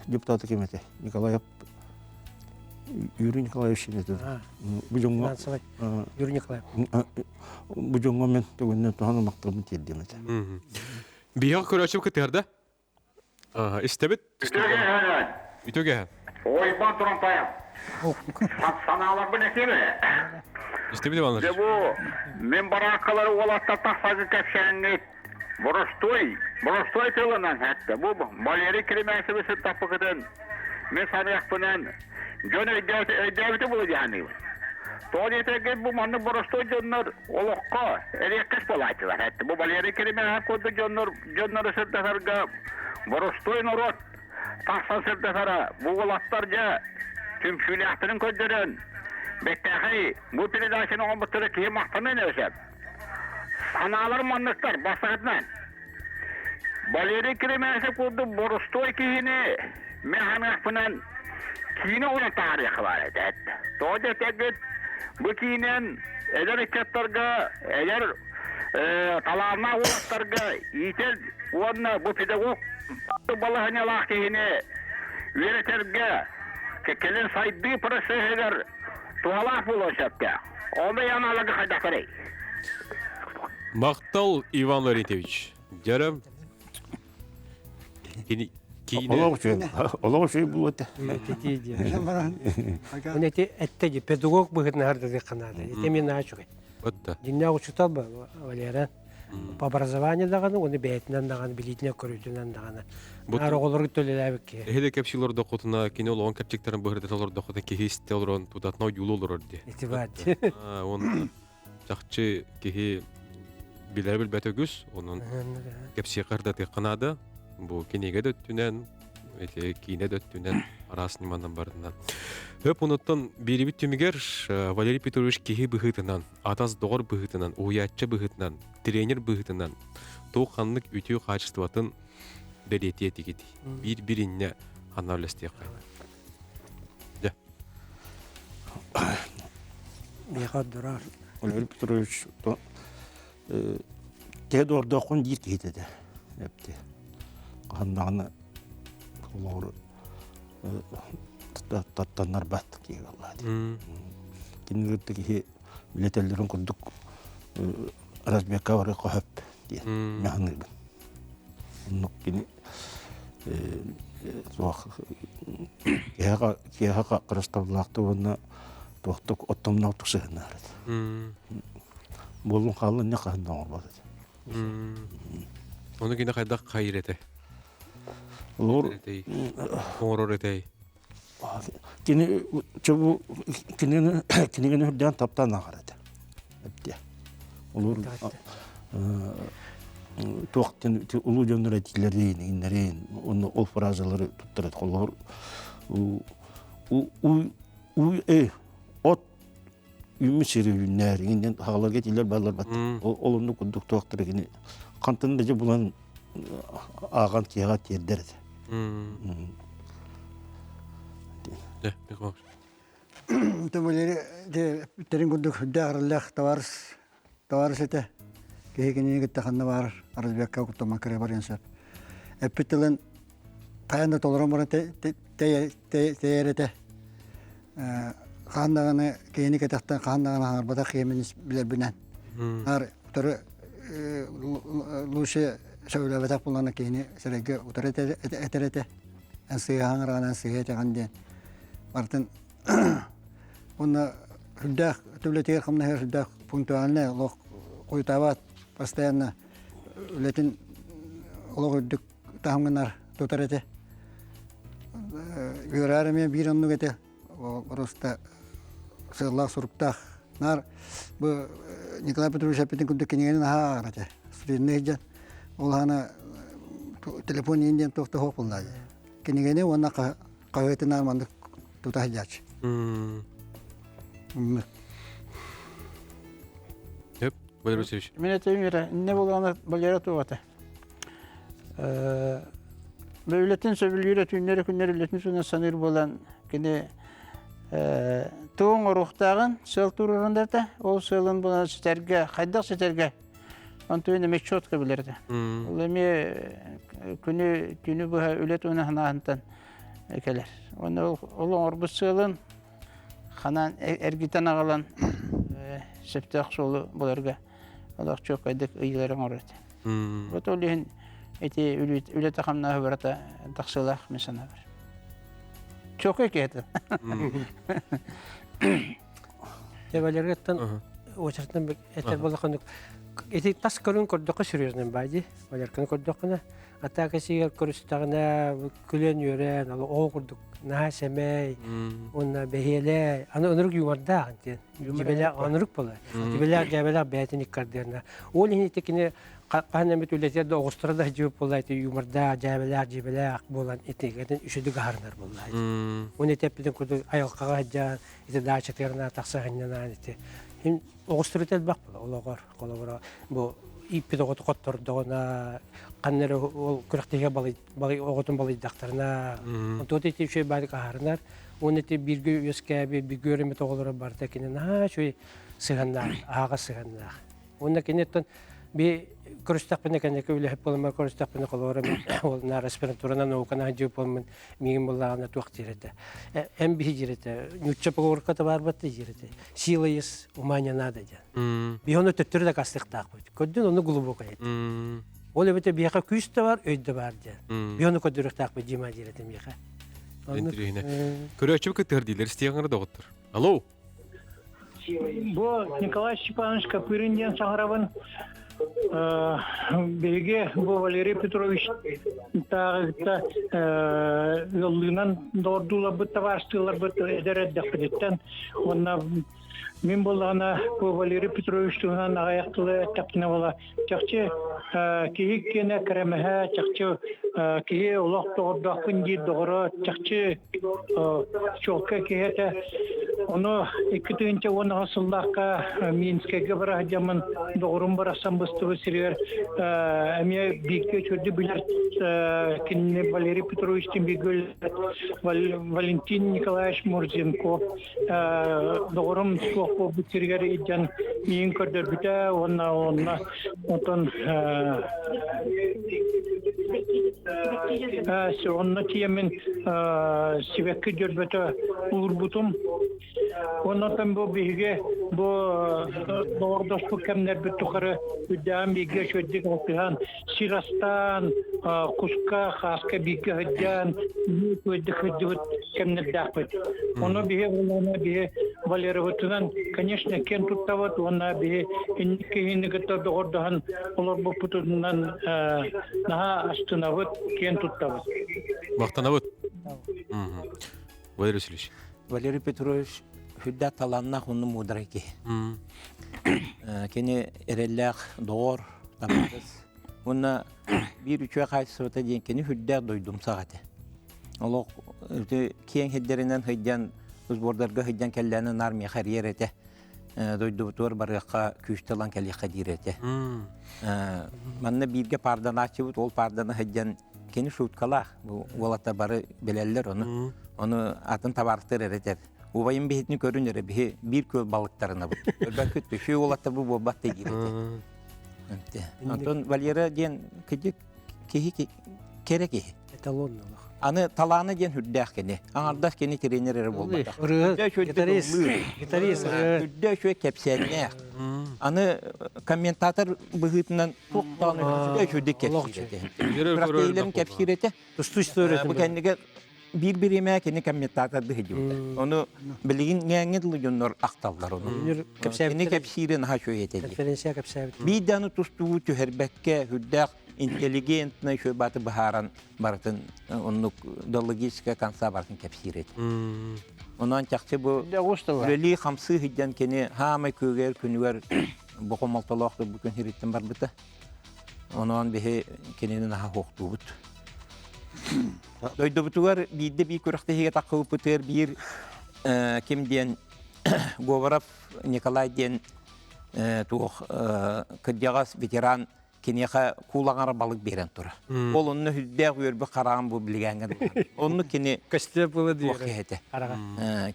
депутаты ким этэ? Николаев Юрий Николаевич этэ. Бу дьоҥҥо Юрий Николаев. Бу дьоҥҥо мен төгүннэн туһан махталбын тиэрдиэм этэ. Биһиэхэ көрөөччү кытыарда. Истэбит. Үтүөгэ. Ойбон Тромпаев. Санааларбын этиэм ээ. Истибит Иван Дьэ бу мин барааккалары уолаттар тахсарга кэпсээҥҥит боростуой, боростуой тылынан эттэ. Бу Валерий Кремясовы сыттаппыкытын мин саныахпынан дьон өйдөөбүтэ буолуо дии саныыбын. Тоҕо диэтэргит бу маннык боростуой дьоннор олоххо эриэккэс буолааччылар эттэ. Бу Валерий Кремясов курдук дьоннор дьоннору сырдатарга боростуой норуот тахсан сырдатара бу уолаттар дьэ түмсүүлээхтэрин көрдөрөн бэттээхэй бу передачаны оҥорбуттара киһи махтаныан эрэ сөп. Санаалар манныктар бастакытынан Валерий Кремясов курдук боростуой киһини мин саныахпынан киинэ оҥорон таһаарыахха баар этэ. Тоҕо диэтэргит бу киинэн эдэр ыччаттарга, эдэр талааннаах уолаттарга иитэр уонна бу педагог балаһыанньалаах киһини үөрэтэргэ кэлин сайдыы процеһыгар туһалаах буолуон сөптөөх. Онно яналарга хайдахтарый? Махтал, Иван Ларитович. Дьэрэ кини киинэ Олох үчүгэй. Олох үчүгэй буолуо этэ. Этии диэн. Оны эти этте ди педагог быһытын хардадык наада. Ити мен наһаа үчүгэй. Отта. Дьиҥнээх учуутал Валера по образованию даҕаны, уонна бэйэтинэн даҕаны, билиитинэн көрүүтүнэн даҕаны. Наар оҕолору төлөлөөбүт киһи. Эһи да кэпсии олордоххутуна, кини олоҕун кэпчиктэрин быһырдата олордоххутуна киһи истэ олорон тутатына ойуулуу олорор дии. Ити баар. Уонна чахчы киһи билэр билбэт үгүс, онон кэпсиэххэ ырдатыахха наада. Бу кинигэ да өттүнэн, ити киинэ да өттүнэн араас ньыманан барытынан. Хөп онуттан биэрибит түмүгэр Валерий Петрович киһи быһыытынан, атас доҕор быһыытынан, уһуйааччы быһыытынан, тренер быһыытынан туох ханнык үтүө хаачыстыбатын бэлиэтиэ этигит. Биир бириннэ ханна үлэстиэххэ. Дьэ. Миэхэ ордорор. Валерий Петрович киһи дуордооххун диир киһитэ этэ. Эпти. Ханнаҕына олоҕор таттаннарбат киһи буолла дии. Кинилэр киһи билэтэллэрин курдук разбекка бары хоһөп диэн маханыыбын. Оннук кини суох киһиэхэ киһиэхэ харыстабылаахтык уонна туохтук оттомноохтук сыһыннар этэ. Буоллун хааллын не хаһан да оҥорбот этэ. Ону кини хайдах хайыр этэ? Олор Оҥорор этэй? Кини чобу кинини кинигини үрдээн таптаан ааҕар этэ. Эптиэ. Олор туох улуу дьоннор этиилэрин, иҥнэрин, уонна ол фразалары туттар этэ. Холобур от үүммүт сири үүннээр, иҥиннэн хааларга этиилэр бааллар бат. Ол оннук курдук туохтары кини хантан да дьэ булан ааҕан киһиэхэ тиэрдэр этэ. Валерий терин курдук үрдээх арыллаах товарищ товарищ этэ. Киһи кинини кытта ханна баар разведка куттаммакка кыра барыан сөп. Эппит тылын хайан да толорон баран тэйэр этэ. Хаан даҕаны киһини кэтэхтэн хаан даҕаны хаҥарбатах киһи билэрбинэн. Ар утары лучше сөбүлээбэтэх буоллаҕына киһини сирэйгэ утары этэр этэ. Эн сыыһа хаҥыраҕын, эн сыыһа этэҕин диэн. Барытын уонна сүрдээх үлэтигэр хамнаһыгар сүрдээх пунктуальнай олох хойутаабат постоянно үлэтин олох үрдүк таһымҥынар тутар этэ. Үөрээр эмиэ биир оннук этэ. Просто сыаллаах суруктаах. Наар бу Николай Петрович эппитин курдук кинигэни наһаа ааҕар этэ. Студенный дьон. Ол аана телефон иин диэн туох да суох буоллаа дии. Кинигэни уонна хаһыатынаан маннык тута сылдьааччы. Өп, Валерий Васильевич. Мин этим эрэ, инне буолаана Валера туох этэ? Үлэтин сөбүлүүрэ түүннэри күннэри үлэтин суна саныыр буолан кини тугун оруохтааҕын сыал туруоран этэ. Ол сыалын булан ситэргэ, хайдах ситэргэ онтуйун эмиэ четко билэр этэ. Ол эмиэ күнү түүнү быһа үлэ туһунан санааһынтан кэлэр. Уонна ол оҥорбут сыалын ханан эргитэн аҕалан сөптөөх суолу буларга олох чуоккайдык ыйыылары оҥорор этэ. Вот ол иһин ити үлэтэ хамнаһы барыта тахсыылаах мин санаабар. Чокой киһи Валерияттан очередтан этэр буоллаххына ити тас көрүн көрдөххө серьезный баайди. Валерканы көрдөххүнэ атака сигэр көрүстэҕинэ күлэн үөрэн оҕо курдук наһаа сэмэй уонна бэһиэлэй аны ынырык юмордаах диэн дьибэлээх ынырык буолар дьибэлээх дьээбэлээх бэйэтин иккардыарна ол иһин ити кини хаһан эмит үлэтигэр да оҕустара да сылдьыбыт буолла ити юмордаах дьээбэлээх дьиибэлээх буолан ити үчүгэй аһарынар буолла уонна ити эппитин курдук айылҕаҕа сылдьан ити даачатыгар тахса сынньанаан ити оҕустарыта элбэх буола олоҕор холобура бу ииппит оҕото хоттордоҕуна ханна эрэ ол күрэхтэһиигэ балый оҕотун балыйдахтарына онтуот ити үчүгэй баайдык аһарынар уонна ити бииргэ үөскээбит бииргэ үөрэммит оҕолоро барыта кини наһаа үчүгэй сыһыаннаах аһаҕас сыһыаннаах Уонна киниттэн би көрүстэхпинэ кэнники үлэһит буоламмар көрүстэхпинэ холобура ол наар аспирантуранан науканы сылдьыбыт буоламмын миигин буллаҕына туох диир этэ эн биһи диир этэ нуучча поговорката баарбат диир этэ сила есть ума не надо диэн биһи ону төттөрү дакаастыахтаахпыт көрдүн ону глубокай этэ ол эбэтэ биһиэхэ күүс да бар өй да бар диэн биһи ону көрдөрүөхтаахпыт Дима диир этэ миэхэ Интириэһинэ. Көрөөччү кыттыһар дииллэр истиэҕиҥ доҕоттор. Алло. Бу Николай Степанович Копырин диэн саҥарабын. Биһиги бу Валерий Петрович тааҕыта ыаллыынан доҕордууларбыт, табаарыстыыларбыт эдэр эрдэхпититтэн уонна мин буоллаҕына бу Валерий Петрович туһунан аҕыйах тылы эттэхпинэ буола чахчы киһи киэнэ кэрэмэһэ, чахчы киһи олох доҕордоохпун диир доҕоро, чахчы чуолкай киһи этэ. Ону 2010 сыллаахха Минскэйгэ бара сылдьаммын доҕорум барахсан быстыбыт сиригэр эмиэ бииргэ үчүгэйдик билэр кинини Валерий Петровичтыын бииргэ Валентин Николаевич Мурзенков доҕорум суох буолбут сиригэр илдьэн миигин көрдөрбүтэ уонна онно онтон онно тиийэммин сибэкки дьөрбөтө уурбутум. Оннотон бу биһиги бу доҕордоспут кэмнэрбит тухары үрдээн бииргэ үчүгэйдик алтыһан сир астаан, куска, хааска бииргэ сылдьан, үчүгэйдик сылдьыбыт кэмнэрдээхпит. Ону биһи уонна биһи Валерабытынан, конечно, киэн туттабыт уонна биһи инник киһини кытта доҕордоһон олорбуппутунан наһаа астынабыт, киэн туттабыт. Махтанабыт. Валерий Васильевич. Валерий Петрович сүрдээх талааннаах уонна муударай киһи. Кини эрэллээх доҕор, табаарыс. Уонна биир үчүгэй хаачыстыбата диэн кини сүрдээх дойдумсах этэ. Олох киэҥ сирдэринэн сылдьан, сбордарга сылдьан кэллээнин армияҕа эрийэр этэ. Дойдубутугар барыахха күүстэ ылан кэлиэххэ диир этэ. Манна бииргэ паарданааччыбыт, ол паардана сылдьан кини шуткалаах. Бу уолаттар бары билэллэр ону. Ону атын табаарыстар эрэ этэр. Убайым биһитини көрүн эрэ биһи биир күөл балыктарынабыт. Көрбөккүт түшүү уолаттар бу буолбат диир этэ. Онтон Валера диэн кыдьык киһи кэрэ киһи. Эталоннолох. Аны талааны диэн үрдээх кини. Аҥардас кини тренер эрэ буолбатах. Гитарист, гитарист. Үрдэ үчүгэй кэпсээннээх. Аны комментатор быһыытынан туохтаан үрдэ үчүгэйдик кэпсиир этэ. Күрэхтэһиилэрин кэпсиир этэ. Тустуу историятын. Бу кэннигэр биир бириэмэ кини комментатор быһыдьыбыта. Ону билигин ҥээҥҥи дылы дьоннор ахталлар ону. Кини кэпсиирин наһаа үчүгэй этэ. Конференция кэпсээбит. Биир дааны тустуу түһэрбэккэ үрдээх интеллигентный баты быһааран барытын оннук до логическая конца барытын кэпсиир этэ. Онон чахчы бу үлэлии хамсыы сылдьан кини хаамай күөгэр күнүгэр бу хомолтолоох бу күн сириттэн барбыта. Онон биһи кинини наһаа хуохтуубут. Дойдубутугар биирдэ биир күрэхтэһиигэ таххыбыппытыгар биир ким диэн Говоров Николай диэн туох кырдьаҕас ветеран киниэхэ куулаҥара балык биэрэн турар. Ол онно үрдээх үөрбү хараҕым бу билгээҥҥэ Онну кини көстүө була диир киһи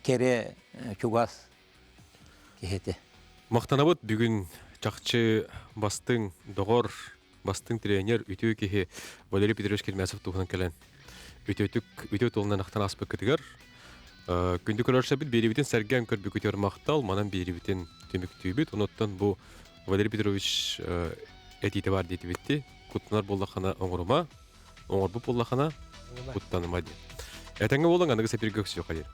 Кэрэ чугас киһи Махтанабыт бүгүн чахчы бастыҥ доҕор, бастыҥ тренер, үтүө киһи Валерий Петрович Кермясов туһунан кэлэн үтүөтүк үтүө тылынан ахтан ааспыккытыгар күндү көрөрсөбүт биэрибитин сэргээн көрбүкүтүгэр махтал манан биэрибитин түмүктүүбүт онуттан бу Валерий Петрович этиитэ баар диэтибитти куттанар буоллаххына оҥорума оҥорбут буоллаххына куттаныма диэн. Этэҥҥэ буолуҥ, аныгы сэтиргэ көрсүөххэ диэри.